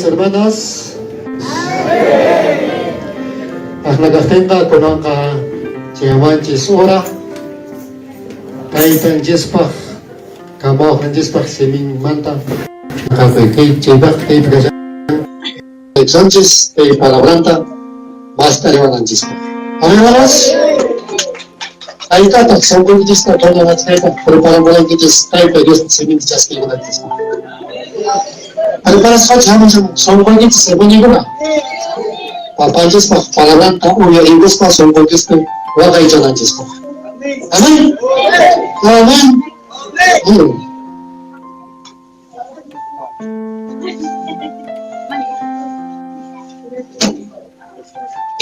Hermanas. Ajna kaqtinqa kunanqa chayamanchis hora taytanchispaq kamawaqninchispaq siminmanta kay chaypaq kaypi kashan Sánchez kay palabranta mast'ariwananchispaq. Amén, hermanos. Aytataq sunquykichista qunanachkaypaq preparamulankichis Tayta Diospa siminta chaskiykunanchispaq. Preparasqachu hamushan sunquykichis hermanoykuna? Papanchispaq palabranta uyariykuspa sunquykispi waqaychananchispaq. Amén. Amén. Amén.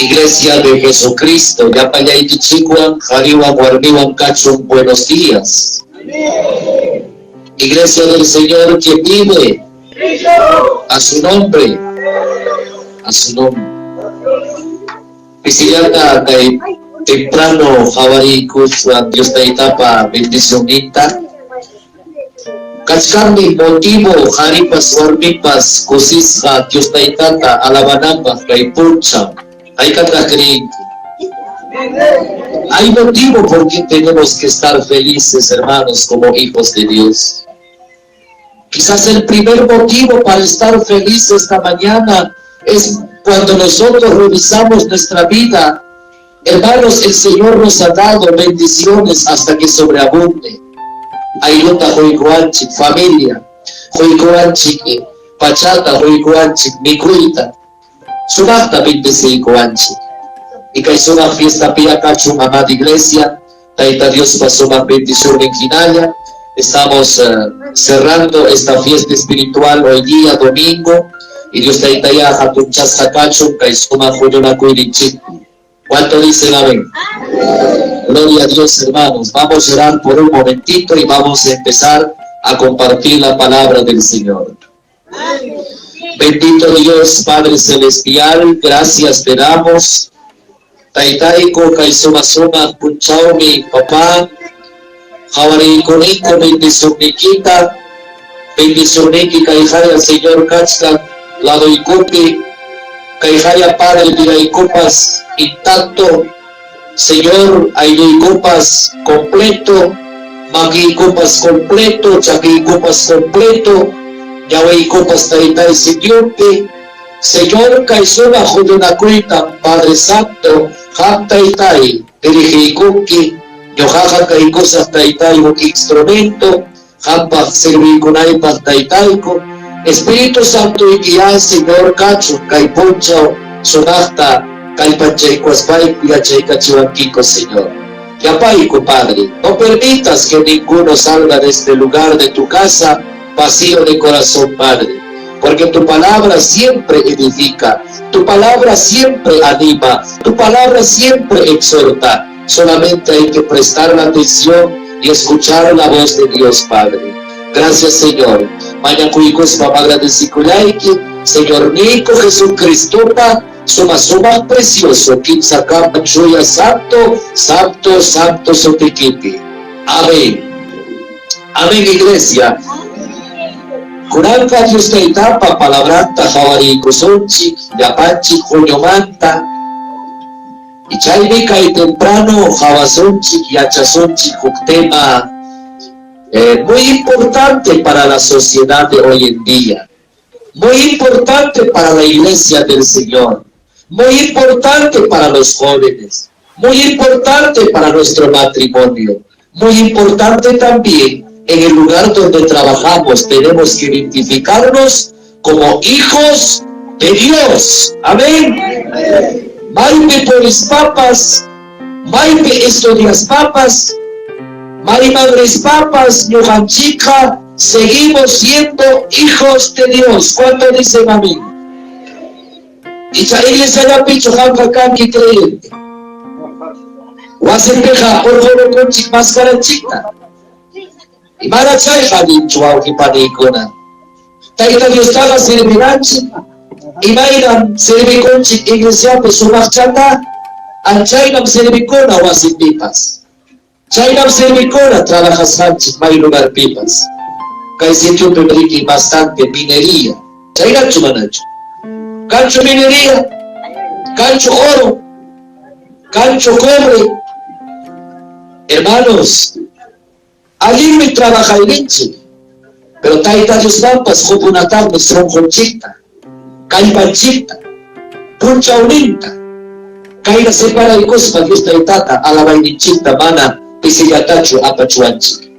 Iglesia de Jesucristo, llapallaykichikwan, qhariwan, warmiwan kachun, buenos días. Iglesia del Señor que vive a su nombre, a su nombre. Pisillata kay temprano qawariykuswan Dios Taytapa bendicionninta. Kachkanmi motivo qharipas warmipas kusisqa Dios Taytata alabananpaq kay punchaw. Haykataq creenki? Hay motivo por qué tenemos que estar felices, hermanos, como hijos de Dios. Quizás el primer motivo para estar feliz esta mañana es cuando nosotros revisamos nuestra vida. Hermanos, el Señor nos ha dado bendiciones hasta que sobreabunde. Ayllunta quykuwanchik, familia, quykuwanchik, pachata, quykuwanchik, mikuyta, sumaqta bendeciykuwanchik. Y kay sumaq fiestapiya kachun, amada iglesia, Tayta Diospa sumaq bendicionnin hinalla. Estamos cerrando esta fiesta espiritual hoy día, domingo, y Dios Taytaya hatunchasqa kachun kay sumaq huñunakuyninchikpi. ¿Cuánto dicen amén? Gloria a Dios, hermanos. Vamos a orar por un momentito y vamos a empezar a compartir la palabra del Señor. Bendito Dios, Padre Celestial, gracias te damos. Taytayku, kay suma-sumaq punchawmi, papá, qhawariykuninku bendicionniykita, bendicionniyki kayqaya, Señor, kachkan ladoykupi, kayqaya, Padre, vidaykupas intacto, Señor, aylluykupas completo, makiykupas completo, chakiykupas completo, ñawiykupas Taytay sitiopi. Señor, kay sumaq huñunakuytam, Padre Santo, qam Taytay dirigiykunki, ñuqaqa kaykusaq Taytay huk instrumento, qampaq serviykunaypaq Taytayku, Espíritu Santoykiyá, Señor, kachun kay punchaw sumaqta kallpanchaykuwaspayku yachaykachiwankiku, Señor. Llapayku, Padre, no permitas que ninguno salga de este lugar de tu casa vacío de corazón, Padre, porque tu palabra siempre edifica, tu palabra siempre anima, tu palabra siempre exhorta. Solamente hay que prestar la atención y escuchar la voz de Dios, Padre. Gracias, Señor. Mañakuykuspa agradecikulayki, Señor niyku Jesucristopa suma sumaq precioso kimsa kaq chuya santo, santo, santo sutikipi. Amén. Amén, iglesia. Kunanqa Dios Taytapa palabranta qawariykusunchik llapanchik huñumanta. Y chaymi kay temprano qawasunchik, yachasunchik huk tema muy importante para la sociedad de hoy en día, muy importante para la iglesia del Señor, muy importante para los jóvenes, muy importante para nuestro matrimonio, muy importante también en el lugar donde trabajamos. Tenemos que identificarnos como hijos de Dios. Amén. Maypi purispapas, maypi estudiaspapas, mayman rispapas, ñuqanchikqa seguimos siendo hijos de Dios. ¿Cuánto dicen amén? Icha iglesiallapichu qamqa kanki creyente. Wasipiqa hurqurukunchik mascaranchikta. Y mana chayqa allinchu, wawqi paniykuna. Tayta Diostaqa servinanchik, imaynam servikunchik iglesiapi sumaqchata, anchaynam servikuna wasipipas. Chaynam servikuna trabajasqanchik may lugarpipas. Kay sitiopi riki bastante minería. Chaynachu manachu? Kanchu minería? Kanchu oro? Kanchu cobre? Hermanos, allinmi trabajayninchik, pero Tayta Diosmanpas qupunataqmi sunqunchikta, kallpanchikta, punchawninta. Kayna separaykuspa Dios Taytata alabayninchikta mana pisillatachu apachuwanchik.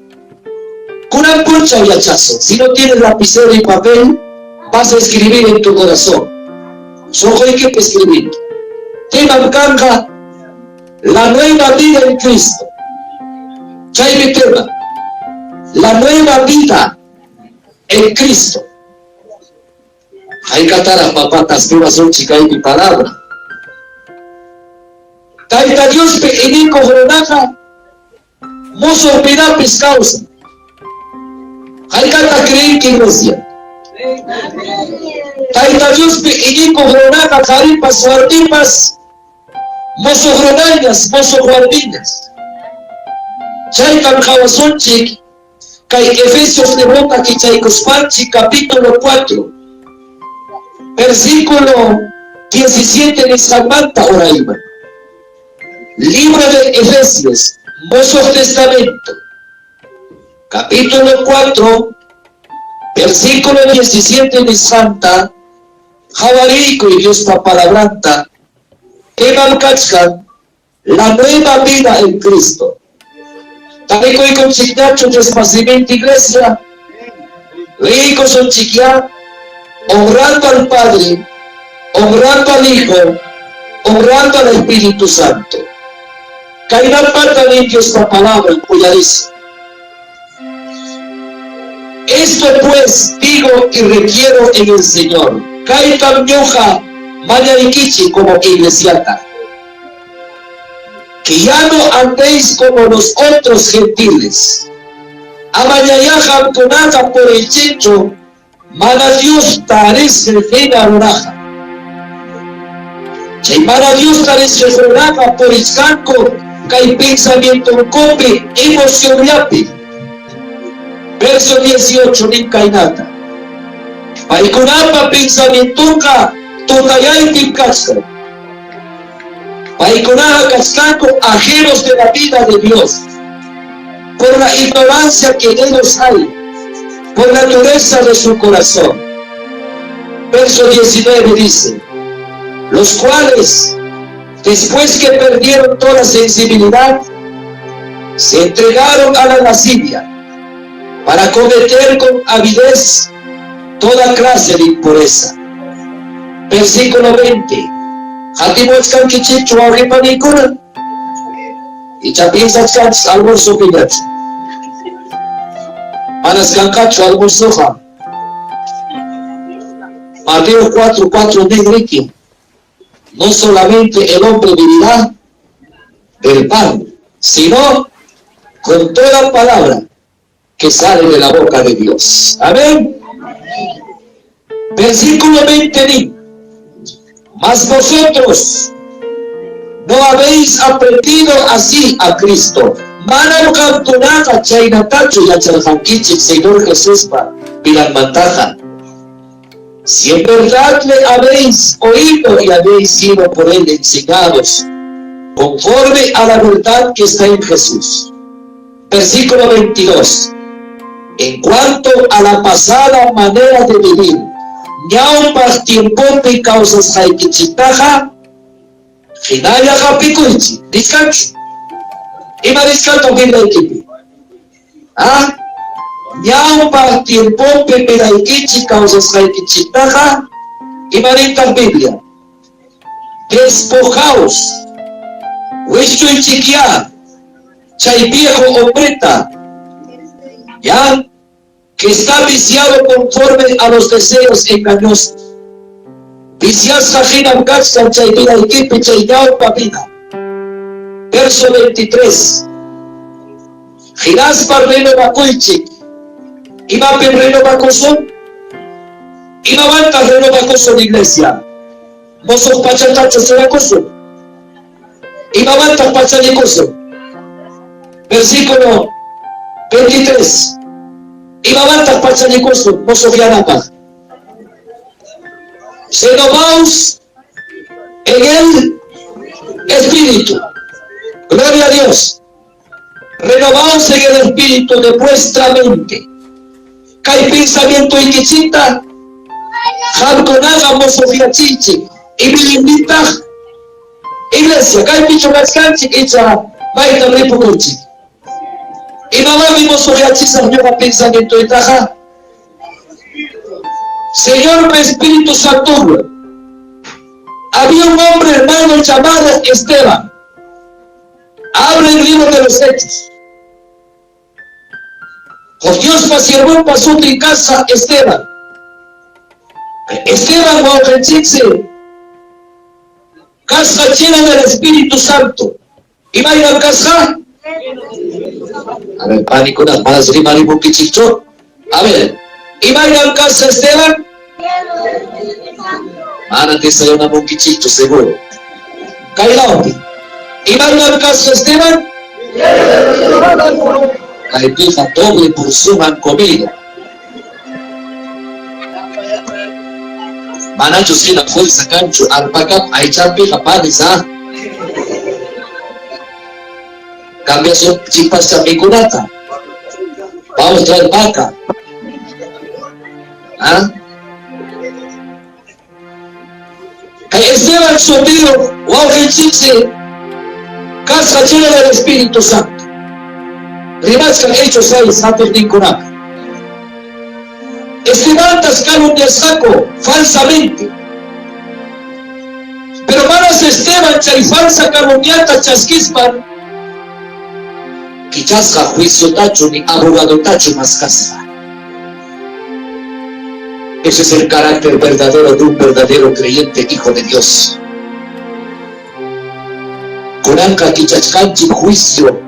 Kunan punchaw yachasun. Si no tienes lapicero y papel, vas a escribir en tu corazón. Sunquykipi escribir. Temam kanqa la nueva vida en Cristo. Chaymi tema. La nueva vida en Cristo. Haykataraq papatas piwasunchik kaypi palabra. Tayta Diospi iñikuq runaqa musuq vidapis kawsan. Haykataq creenki, iglesia? Tayta Diospi iñikuq runaqa qharipas warmipas musuq runañas, musuq warmiñas. Chaytam qawasunchik kay Efesios librota kichaykuspanchik capítulo 4, versículo 17 nisqanmanta urayman. Libro de Efesios, Musuq Testamento, capítulo 4, versículo 17 nisqanta qawariykuy Diospa palabranta. Temam kachkan la nueva vida en Cristo. Tarikuykunchikñachu Diospa siminta, iglesia? Liykusunchikyá, honrando al Padre, honrando al Hijo, honrando al Espíritu Santo. Kaynapata nin Diospa palabra, uyarisa. Esto pues digo y requiero en el Señor. Kaytam ñuqa mañaykichik como iglesiata. Que ya no andéis como los otros gentiles. Amañayá qamkunaqa puriychikchu mana Diosta riqsiq hina runaqa. Chay mana Diosta riqsiq runaqa purichkanku kay pensamientonkupi, emocionllapi. Verso 18 nin kaynata. Paykunapa pensamientonqa tutayaypim kachkan. Paykunaqa kachkanku ajenos de la vida de Dios, por la ignorancia que en ellos hay, por la dureza de su corazón. Verso 19 dice, los cuales, después que perdieron toda sensibilidad, se entregaron a la lascivia para cometer con avidez toda clase de impureza. Versículo 20. Qatimuchkankichikchu, wawqi-panikuna? Icha piensachkanchik almuerzopiñachu. Manas kanqachu almuerzoqa. Mateo 4, 4 nin, no solamente el hombre vivirá del pan, sino con toda palabra que sale de la boca de Dios. Amén. Versículo 20. Mas vosotros no habéis aprendido así a Cristo. Manam qamkunaqa chaynatachu yacharqankichik Señor Jesuspa vidanmantaqa. Si en verdad le habéis oído y habéis sido por él enseñados, conforme a la verdad que está en Jesús. Versículo 22. En cuanto a la pasada manera de vivir, ñawpaq tiempopi kawsasqaykichiktaqa hinalla hapikuychik. Nichkanchu? Ima nichkantaq Bibliaykipi? ¿Ah? Ñawpaq tiempopi vidaykichik kawsasqaykichiktaqa ima nintaq Biblia? Despojaos, wischuychikyá chay viejo hombreta, ya, que está viciado conforme a los deseos engañosos. Viciasqa hinam kachkan chay vidaykipi chay ñawpa vida. Verso 23. Hinaspa renovakuychik. Imapim renovakusun? Imawantaq renovakusun, iglesia? Musuq pachatachu churakusun? Imawantaq pachallikusun? Versículo 23. Imawantaq pachallikusun musuqyanapaq? Renovaos en el Espíritu. Gloria a Dios. Renovaos en el Espíritu de vuestra mente. Kay pensamiento ikichita, qamkunaqa mosoqyachinchik, imilintitaq iglesia, kaypichu kachkanchik icha maytam ripukunchik. Imawanmi mosoqyachisaq ñuqa pensamientoytaqa? Señor Espíritu Santo. Había un hombre hermano llamado Esteban. Abre el libro de los Hechos. Con Dios siervo pasó en casa Esteban. Esteban wawqinchiksi kasqa lleno del Espíritu Santo. ¿Imaynam kasqa? A ver, panikuna, manas rimarimunkichikchu. A ver, ¿imaynam kasqa Esteban? Mana desayunamunkichikchu seguro. Kay lawpi. ¿Imaynam kasqa Esteban? Kaypiqa doble porción han comido. Manachu sina fuerza kanchu alpacap aychapiqa panis, ¿ah? Cambia su chipas mikunata. Vamos a traer vaca. ¿Ah? Kay Esteban sutiyo wawqinchiksi kasqa lleno del Espíritu Santo. Rimachkan Hechos 6 hatiqninkunapi. Estebantas calumniasqaku falsamente. Pero manas Esteban chay falsa calumniata chaskispan kichasqa juiciotachu ni abogadotachu maskasqa. Ese es el carácter verdadero de un verdadero creyente, hijo de Dios. Kunanqa kichachkanchik juicio.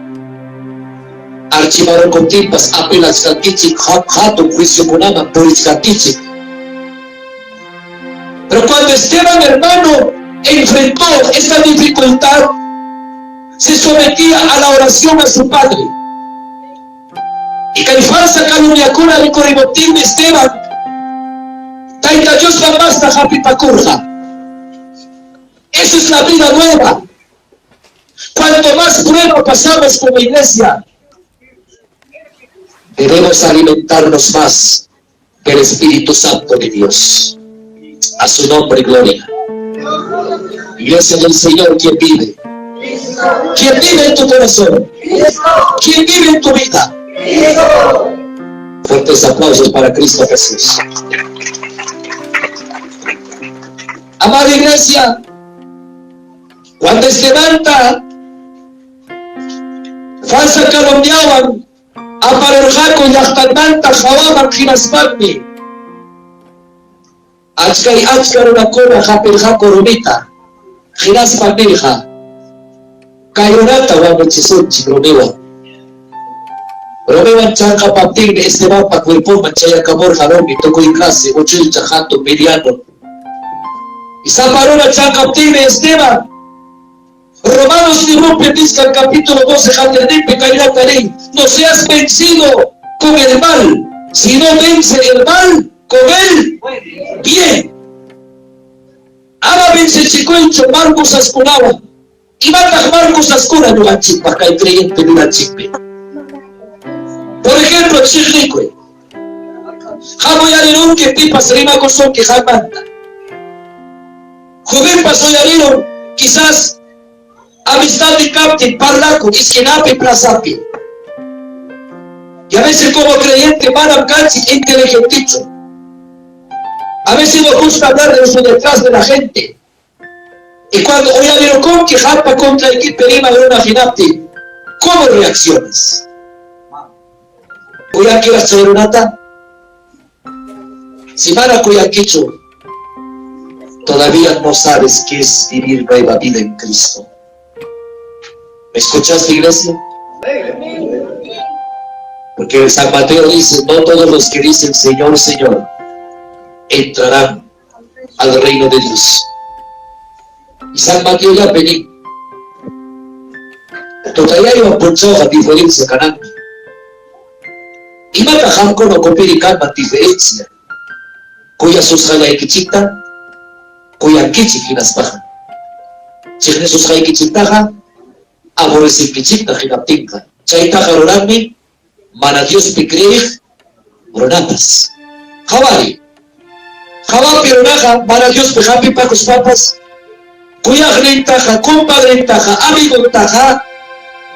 Archivarukuptinpas apelachkankichik hatun juiciokunaman purichkankichik. Pero cuando Esteban, hermano, enfrentó esta dificultad, se sometía a la oración a su padre. Y kay falsa calumniakuna rikurimuptinmi Esteban, Tayta Diospa masta hapipakurqa. Esa es la vida nueva. Cuanto más prueba pasamos como iglesia, debemos alimentarnos más del Espíritu Santo de Dios. A su nombre, gloria. Iglesia del Señor, ¿quién vive? ¿Quién vive en tu corazón? ¿Quién vive en tu vida? Fuertes aplausos para Cristo Jesús. Amada iglesia, cuando se levanta falsa calumniawan aparurqaku llaqtanmanta hawaman hinaspanmi achkay achka runakuna hapirqaku rumita hinaspa nirqa kay runata wañuchisunchik rumiwan. Rumiwan chanqapaptinmi Estebanpa cuerponman chayakamurqa rumi tukuy clase uchuycha hatun mediano. Y sapa runa chanqaptinmi Esteban Romanos libropi nisqa capítulo 12 hatirninpi kaynata nin, no seas vencido con el mal, sino vence el mal con el bien. Ama vencechikuychu Marcos askunawan. Imataq Marcos askuna ñuqanchikpaq kay creyente vidanchikpi. Por ejemplo, chiqnikuy. Hamuyarirunki pipas rimakusunki qanmanta. Jovenpas uyarirun quizás amistad y capti, parlaku, esquinapi, plazapi. Y a veces como creyente manam kanchik inteligenticho. A veces nos gusta hablar de su detrás de la gente. Y cuando uyarirunki qampa contra equipo rima runa hinapti, ¿cómo reaccionas? Uyankiras chay runata? Si mana kuyankichu, todavía no sabes qué es vivir nueva vida en Cristo. ¿Me escuchaste, iglesia? Porque San Mateo dice, no todos los que dicen Señor, Señor, entrarán al reino de Dios. Y San Mateo ya pedí. Tutayaywan punchawqa diferencia kananmi. Imataq qamkuna kupiri kanman diferencia? Kuyasusqallaykichikta Kuyankichik hinaspaqa. Chiqnisusqaykichiktaqa aborrecinkichiktaq hinaptinqa. Chaytaqa ruranmi mana Diospi creeq runapas. Qawariy. Hawapi runaqa mana Diospi hapipakuspapas kuyaqnintaqa, compadrentaqa, amigontaqa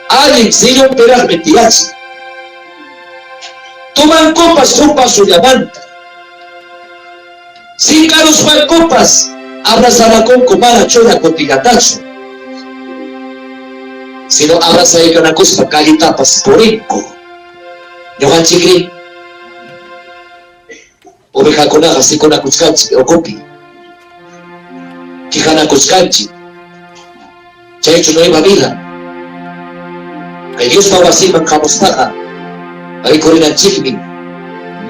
allin sillonpiraqmi tiyachin. Tomankupas huk vasollamanta. Sinkaruspankupas abrazanakunku mana chura kutillatachu, sino abrazaykanakuspa calletapas purinku. Ñuqanchikri ovejakunaqa sikunakuchkanchik ukupi, quejanakuchkanchik. Chaychu nueva vida? Kay Diospa wasinman hamuspaqa rikurinanchikmi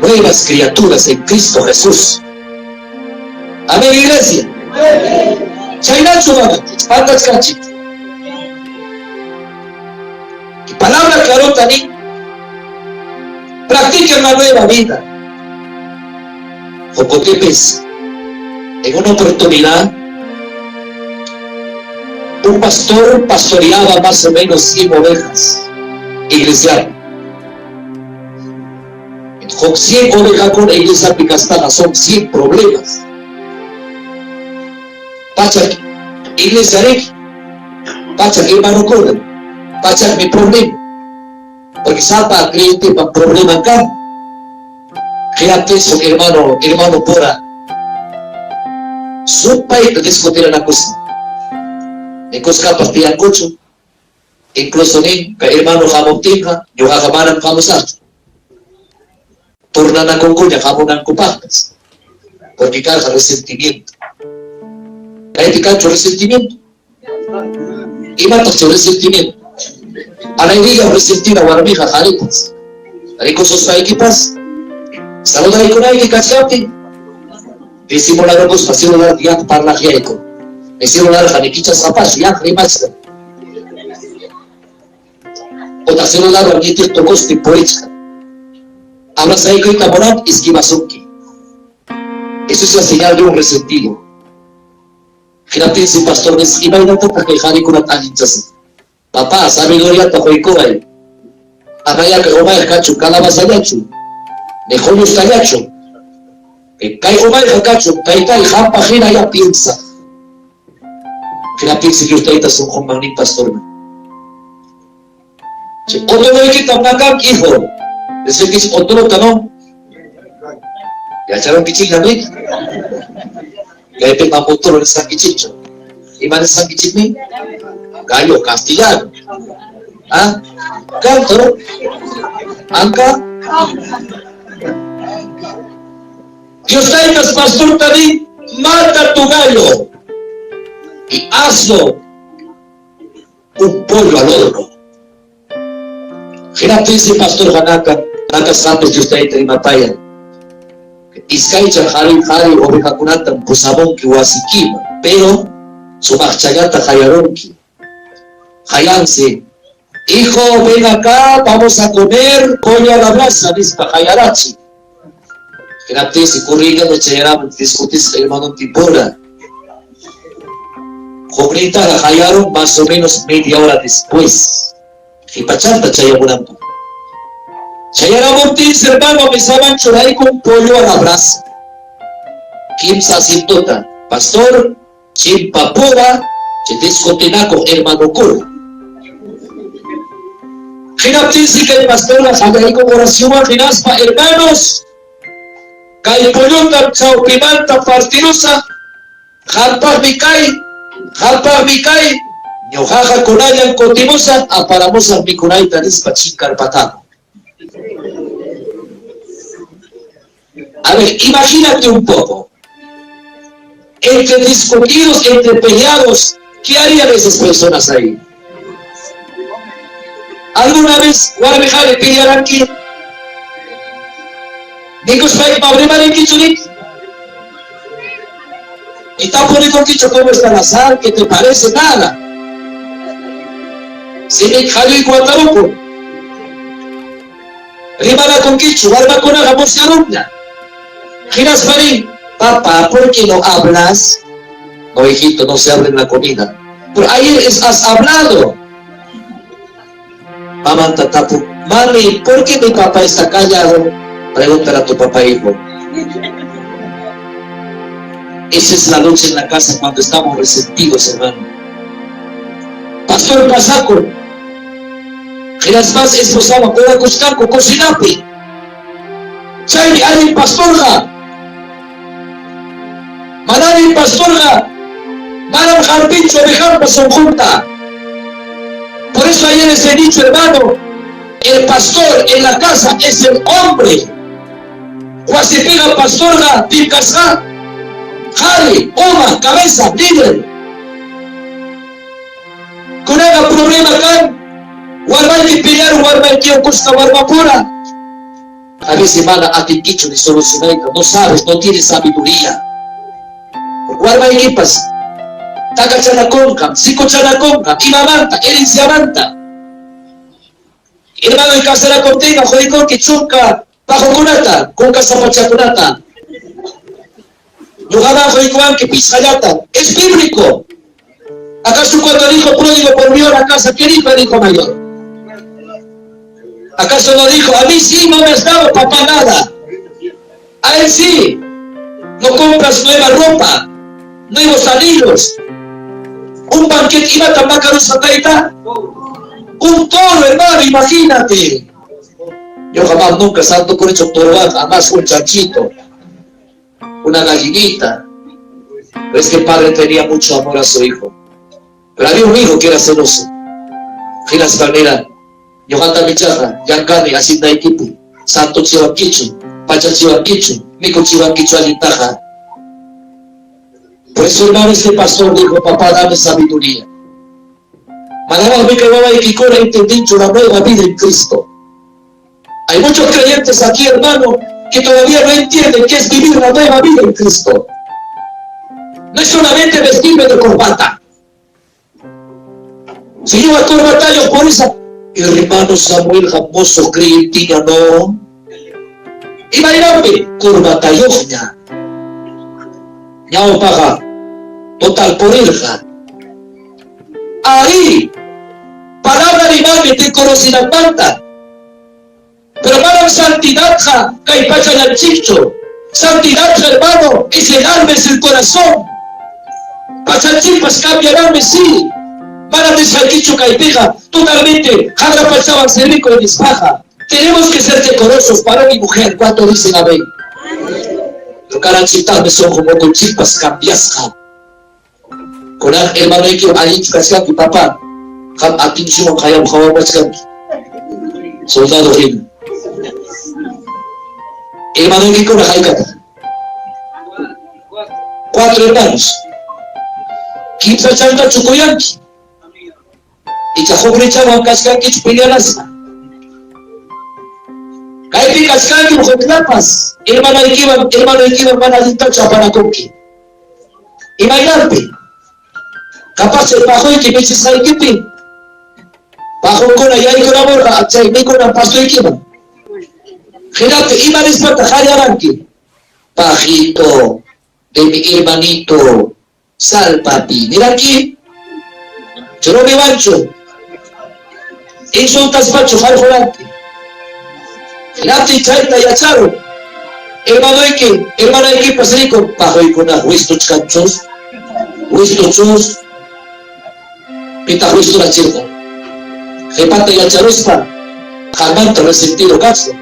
nuevas criaturas en Cristo Jesús. Amén, iglesia. Chaynachu mana? Pantachkanchik. Y palabra clarota nin, practiquen la nueva vida. Jocotepes, en una oportunidad, un pastor pastoreaba más o menos 100 ovejas iglesial. Con 100 ovejas con iglesia picastada son 100 problemas. Pachak iglesia rek, pachak hermano pachak mi problema. Porque sapa creyente pa problema kan. Hinaptinsi hermano, hermano pura. Supay discutiranakuspa. Mikusqapas tiyankuchu. Incluso nin kay hermano hamuptinqa ñuqaqa manam hamusaqchu. Turnanakunkuña hamunankupaqpas. Porque karqa resentimiento. Kaypi kanchu resentimiento? Imataq chay resentimiento? Anayrilla resentida warmiqa qharipas. Rikususpaykipas saludaykunayki kachkaptin disimularukuspa celular yaq parlaqyayku. Ni celularqa ni kichasqapaschu yaq rimachkan. Otaq celularwan ñitiq tukuspi purichkan. Abrazaykuyta munan esquivasunki. Eso es la señal de un resentido. Hinaptinsi pastor nisqa, imaynatataq kay qharikunata allinchasaq? Papá, sabiduriata quykuway. Amayá kay umayqa kachun calabazallachu, ni qullustallachu. Kay umayqa kachun taytay qampaq hinaya piensaq. Hinaptinsi Dios tayta sunqunman nin pastorman. Chay otoroykita makanki, hijo. Decirkis otorota, no? Yacharunkichikña, rik? Kaypi otoro nisqankichikchu. Ima nisqankichikmi? Gallo castellano. ¿Ah? Canto. Anka. Dios taytas pastor nin, mata tu gallo y hazlo un pollo al horno. Hinaptinsi pastor hanaka, nakasqanpis Dios tayta rimapayan. Iskaycha qhari qhari ovejakunata pusamunki wasikiman, pero sumaqchallata qayarunki. Qayansi, hijo, ven acá, vamos a comer pollo a la brasa, nispa qayarachi. Hinaptinsi kurrillata chayaramun discutisqa hermanontinpura. Huknintaqa qayarun más o menos media hora después. Qhipachanta chayamunanpaq. Chayaramuptinsi hermano mesaman churaykun pollo a la brasa. Kimsa asientota. Pastor, chimpapura, chay discutinakuq hermanokuna. Hinaptinsi kay pastorqa qallaykun oracionwan hinaspa hermanos, kay pollota chawpimanta partirusaq, qampaqmi kay, qampaqmi kay, ñuqaqa kunallan kutimusaq, aparamusaq mikunayta nispa chinkarpatamun. A ver, imagínate un poco. Entre discutidos, entre peleados, ¿qué harían esas personas ahí? ¿Alguna vez warmi qhari pelearanki? Mikuspayki rimarinkichu rik? Y tapurikunkichu cómo está la sal, qué te parece, nada. Simik qalluyku watarukun. Rimanakunkichu, warmakunaqa musyarunña. Hinaspari, papá, ¿por qué no hablas? No, hijito, no se abre la comida. Pero ayer has hablado. Mamanta tapu, mami, ¿por qué mi papá está callado? Pregúntale a tu papá, hijo. Esa es la lucha en la casa cuando estamos resentidos, hermano. Pastor pasaco, hinaspas esposawan qurakuchkanku cocinapi. Chaymi allin pastorqa. Mana allin pastorqa manam hampinchu ovejanpa sunqunta. Por eso ayer les he dicho, hermano, el pastor en la casa es el hombre. Wasipiqa pastorqa pim kasqa? Qhari, uma, cabeza, líder. Kunaqa problema kan warmayki pelear warmayki kuska warmapura. A veces mana atinkichu ni solucionayta, no sabes, no tienes sabiduría. Warmaykipas takachanakunqa, sikuchanakunqa, imamanta, herenciamanta. Hermano, y casarakuntinqa, quykunki chunka paqukunata, kunka sapachakunata. Ñuqaman quykuwanki pichqallata. Es bíblico. ¿Acaso cuando el hijo pródigo volvió a la casa, qué dijo el hijo mayor? ¿Acaso no dijo, a mí sí no me has dado papá nada? A él sí. No compras nueva ropa, nuevos anillos. Un banquete iba a tayta. Un toro, hermano, imagínate. Yo jamás nunca santo por hecho toro, además un chanchito, una gallinita. Pero es que el padre tenía mucho amor a su hijo. Pero había un hijo que era celoso. Hinaspa nira, ñuqata michaqa, llankani hacendaykipi, santo chiwankichu, pachachiwankichu, mikuchiwankichu allintaqa. Por eso, hermano, este pastor dijo, papá, dame sabiduría. Manamá kay wawaykikuna entendinchu la nueva vida en Cristo. Hay muchos creyentes aquí, hermano, que todavía no entienden qué es vivir la nueva vida en Cristo. No es solamente vestirme de corbata. Si yo corbata por esa... Hermano Samuel Jamoso creyente, no. Imagínate, corbatayuqña. Ñawpaqa, total purirqa. Ahí, palabra rimani te conocinamanta. Pero manam santidadqa kay pachallanchikchu. Santidad, hermano, es el alma, es el corazón. Pachanchikpas cambiarán, sí. Manam nisqaykichu kaypiqa, totalmente, qanra pachawan serviko nispaqa. Tenemos que ser decorosos, varón y mujer. ¿Cuánto dicen amén? Pero karanchiktaqmi sunqu mukunchikpas cambiasqa. Kunan hermanoyki allinchu kachkanki, papá. Qam atinchuman qayam qhawamachkanki. Soldado hina. Hermanoykikuna hayk'ataq? 4 hermanos. Kimsa chantachu kuyanki? Icha hukrichawan kachkankichu peleanasqa? Kaypi kachkanki huklapas hermanoykiwan hermanoykiwan mana allintachu apanakunki. Imaynanpi? Capaz chay paquyki michisqaykipi paqunkuna yaykunamurqa chay mikunan pastoykiman. Hinaptin ima nispataq qallaranki? Pajito de mi hermanito, sal papi. Niranki? Churumiwanchu. Insultaspachu harquranki. Hinaptin chayta yacharun. Hermanoyki, hermanaykipas rikun paquykuna wistuchkanchus, wistuchus. Pitaq wisturachirqa. Qhipata yacharuspa qanmanta resentido kasqa.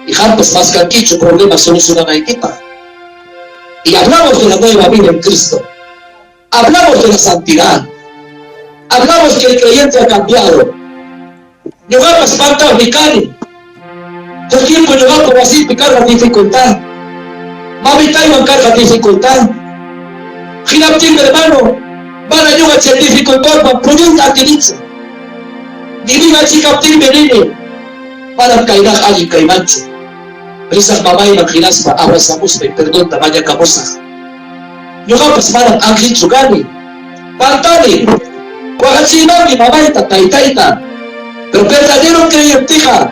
Y qampas maskankichu problemas solucionanaykipaq. Y hablamos de la nueva vida en Cristo. Hablamos de la santidad. Hablamos que el creyente ha cambiado. Ñuqapas pantaqmi kani. Todo tiempo ñuqapa wasipi karqa dificultad. Mamitaywan karqa dificultad. Hinaptinmi, hermano, mana ñuqa chay dificultadwan puñuyta atinichu. Ni chikaptinmi nini, manam kayraq allin kaymanchu. Risaq mamayman hinaspa abrazamuspa y perdonta mañakamusaq. Ñuqapas manam angelchu kani. Pantani, waqachiymanmi mamayta, taytayta. Pero verdadero creyentiqa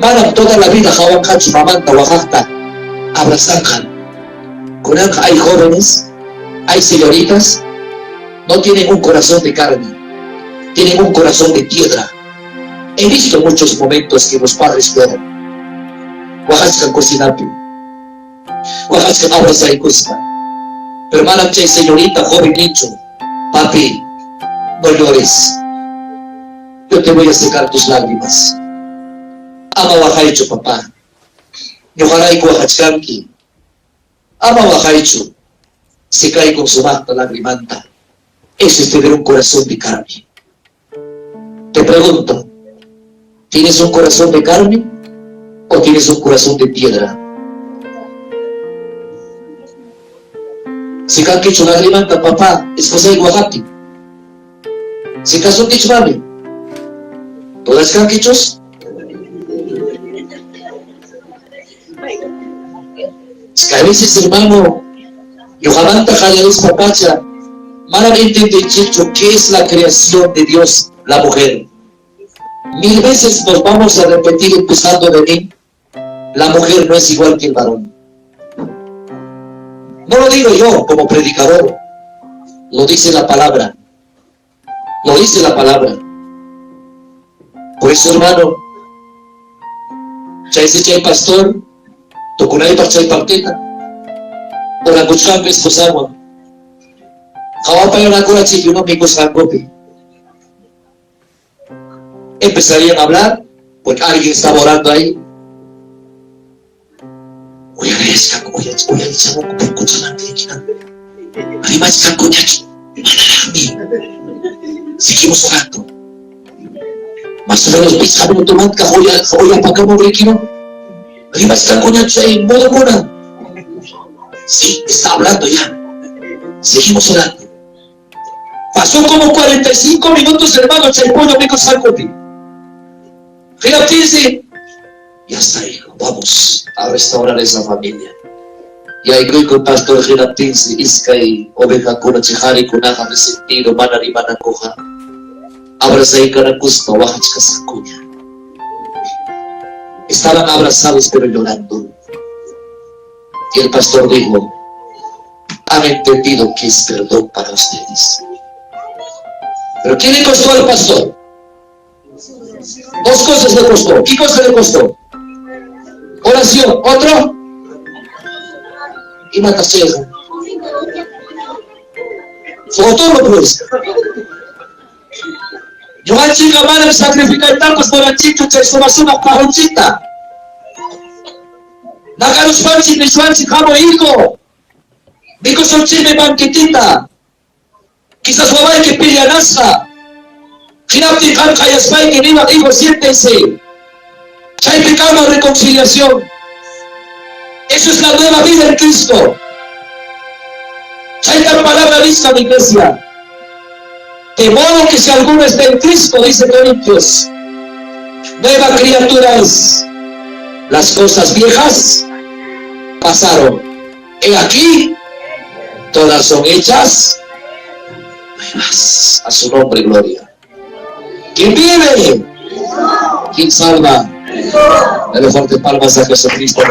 manam toda la vida hawanqachu mamanta waqaqta abrazanqan. Kunanqa hay jóvenes, Hay señoritas, no tienen un corazón de carne, tienen un corazón de piedra. He visto muchos momentos que los padres lloran. Waqachkan cocinapi. Waqachkan abrazaykuspa. Pero manam chay señorita joven nicho, papi, no llores. Yo te voy a secar tus lágrimas. Ama waqaychu, papá. Ñuqarayku waqachkanki. Ama waqaychu. Secaykun sumaqta lagrimanta. Eso es tener un corazón de carne. Te pregunto, ¿tienes un corazón de carne o tienes un corazón de piedra? Si kankichu lagrimanta, papá, esposay waqaptin. Si kasunkichu mami, ¿todas kankichus? Es que a veces, hermano, ñuqamanta qallarispa pacha, manam entendinchikchu qué es la creación de Dios, la mujer. Mil veces nos vamos a repetir empezando de mí, la mujer no es igual que el varón. No lo digo yo como predicador, lo dice la palabra. Lo dice la palabra. Por eso, hermano, chay chay pastor, tukunaypaq chay partita, orakuchkanku esposawan. Qhawapay orakurachiy uno mikusqankupi. Empezarían a hablar, porque alguien estaba orando ahí. Seguimos orando. Más o menos pichqa minutumanta uyapakamu rikino. Rimachkankuñachu chay modokuna. Sí, está hablando ya. Seguimos orando. Pasó como 45 minutos, hermano, chay pollo mikusqankupi. Hinaptinsi, ya está, hijo, vamos a restaurar esa familia. Y ahí con pastor hinaptinsi, iskay ovejakuna chay qarikunaqa resentido, mana rimanakuqa. Abrazaykanakuspa waqachkasqakuña. Estaban abrazados pero llorando. Y el pastor dijo, han entendido que es perdón para ustedes. ¿Pero qué le costó al pastor? Dos cosas le costó. ¿Qué cosa le costó? Oración. ¿Otro? Y matacheja. Todo pues. Ñuqanchikqa manam sacrificaytapas munanchikchu chay suma sumaq pajunchikta. Nakaruspanchik nishwanchik hamuy hijo. Mikusunchikmi banquetita. Quizás wawayki pillanasqa. Hinaptin qam qayaspayki niwaq hijo siéntense. Chaypi kanman reconciliación. Eso es la nueva vida en Cristo. Chayta palabra lista mi iglesia. De modo que si alguno está en Cristo, dice Corintios, nueva criatura es. Las cosas viejas pasaron. He aquí, todas son hechas nuevas. A su nombre, gloria. ¿Quién vive? ¿Quién salva? Dale fuerte palmas a Jesucristo.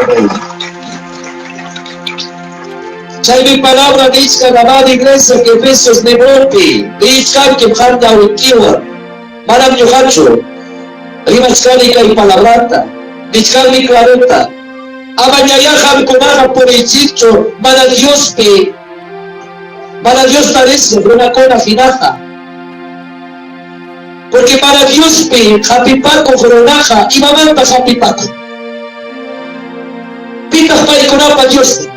Chay mi palabra nichka amada iglesia que Efesios libropi, nichkanki qamta awinkiwan, manam ñuqachu, rimachkani kay palabrata, nichkanmi clarota, ama ñaya qamkunaqa puriychikchu mana Diospi, mana Diosta riqsiq runakuna hinaqa. Porque para Diospi hapipakuq runaqa imamanta hapipakun. Pitaq paykunapa Diosnin?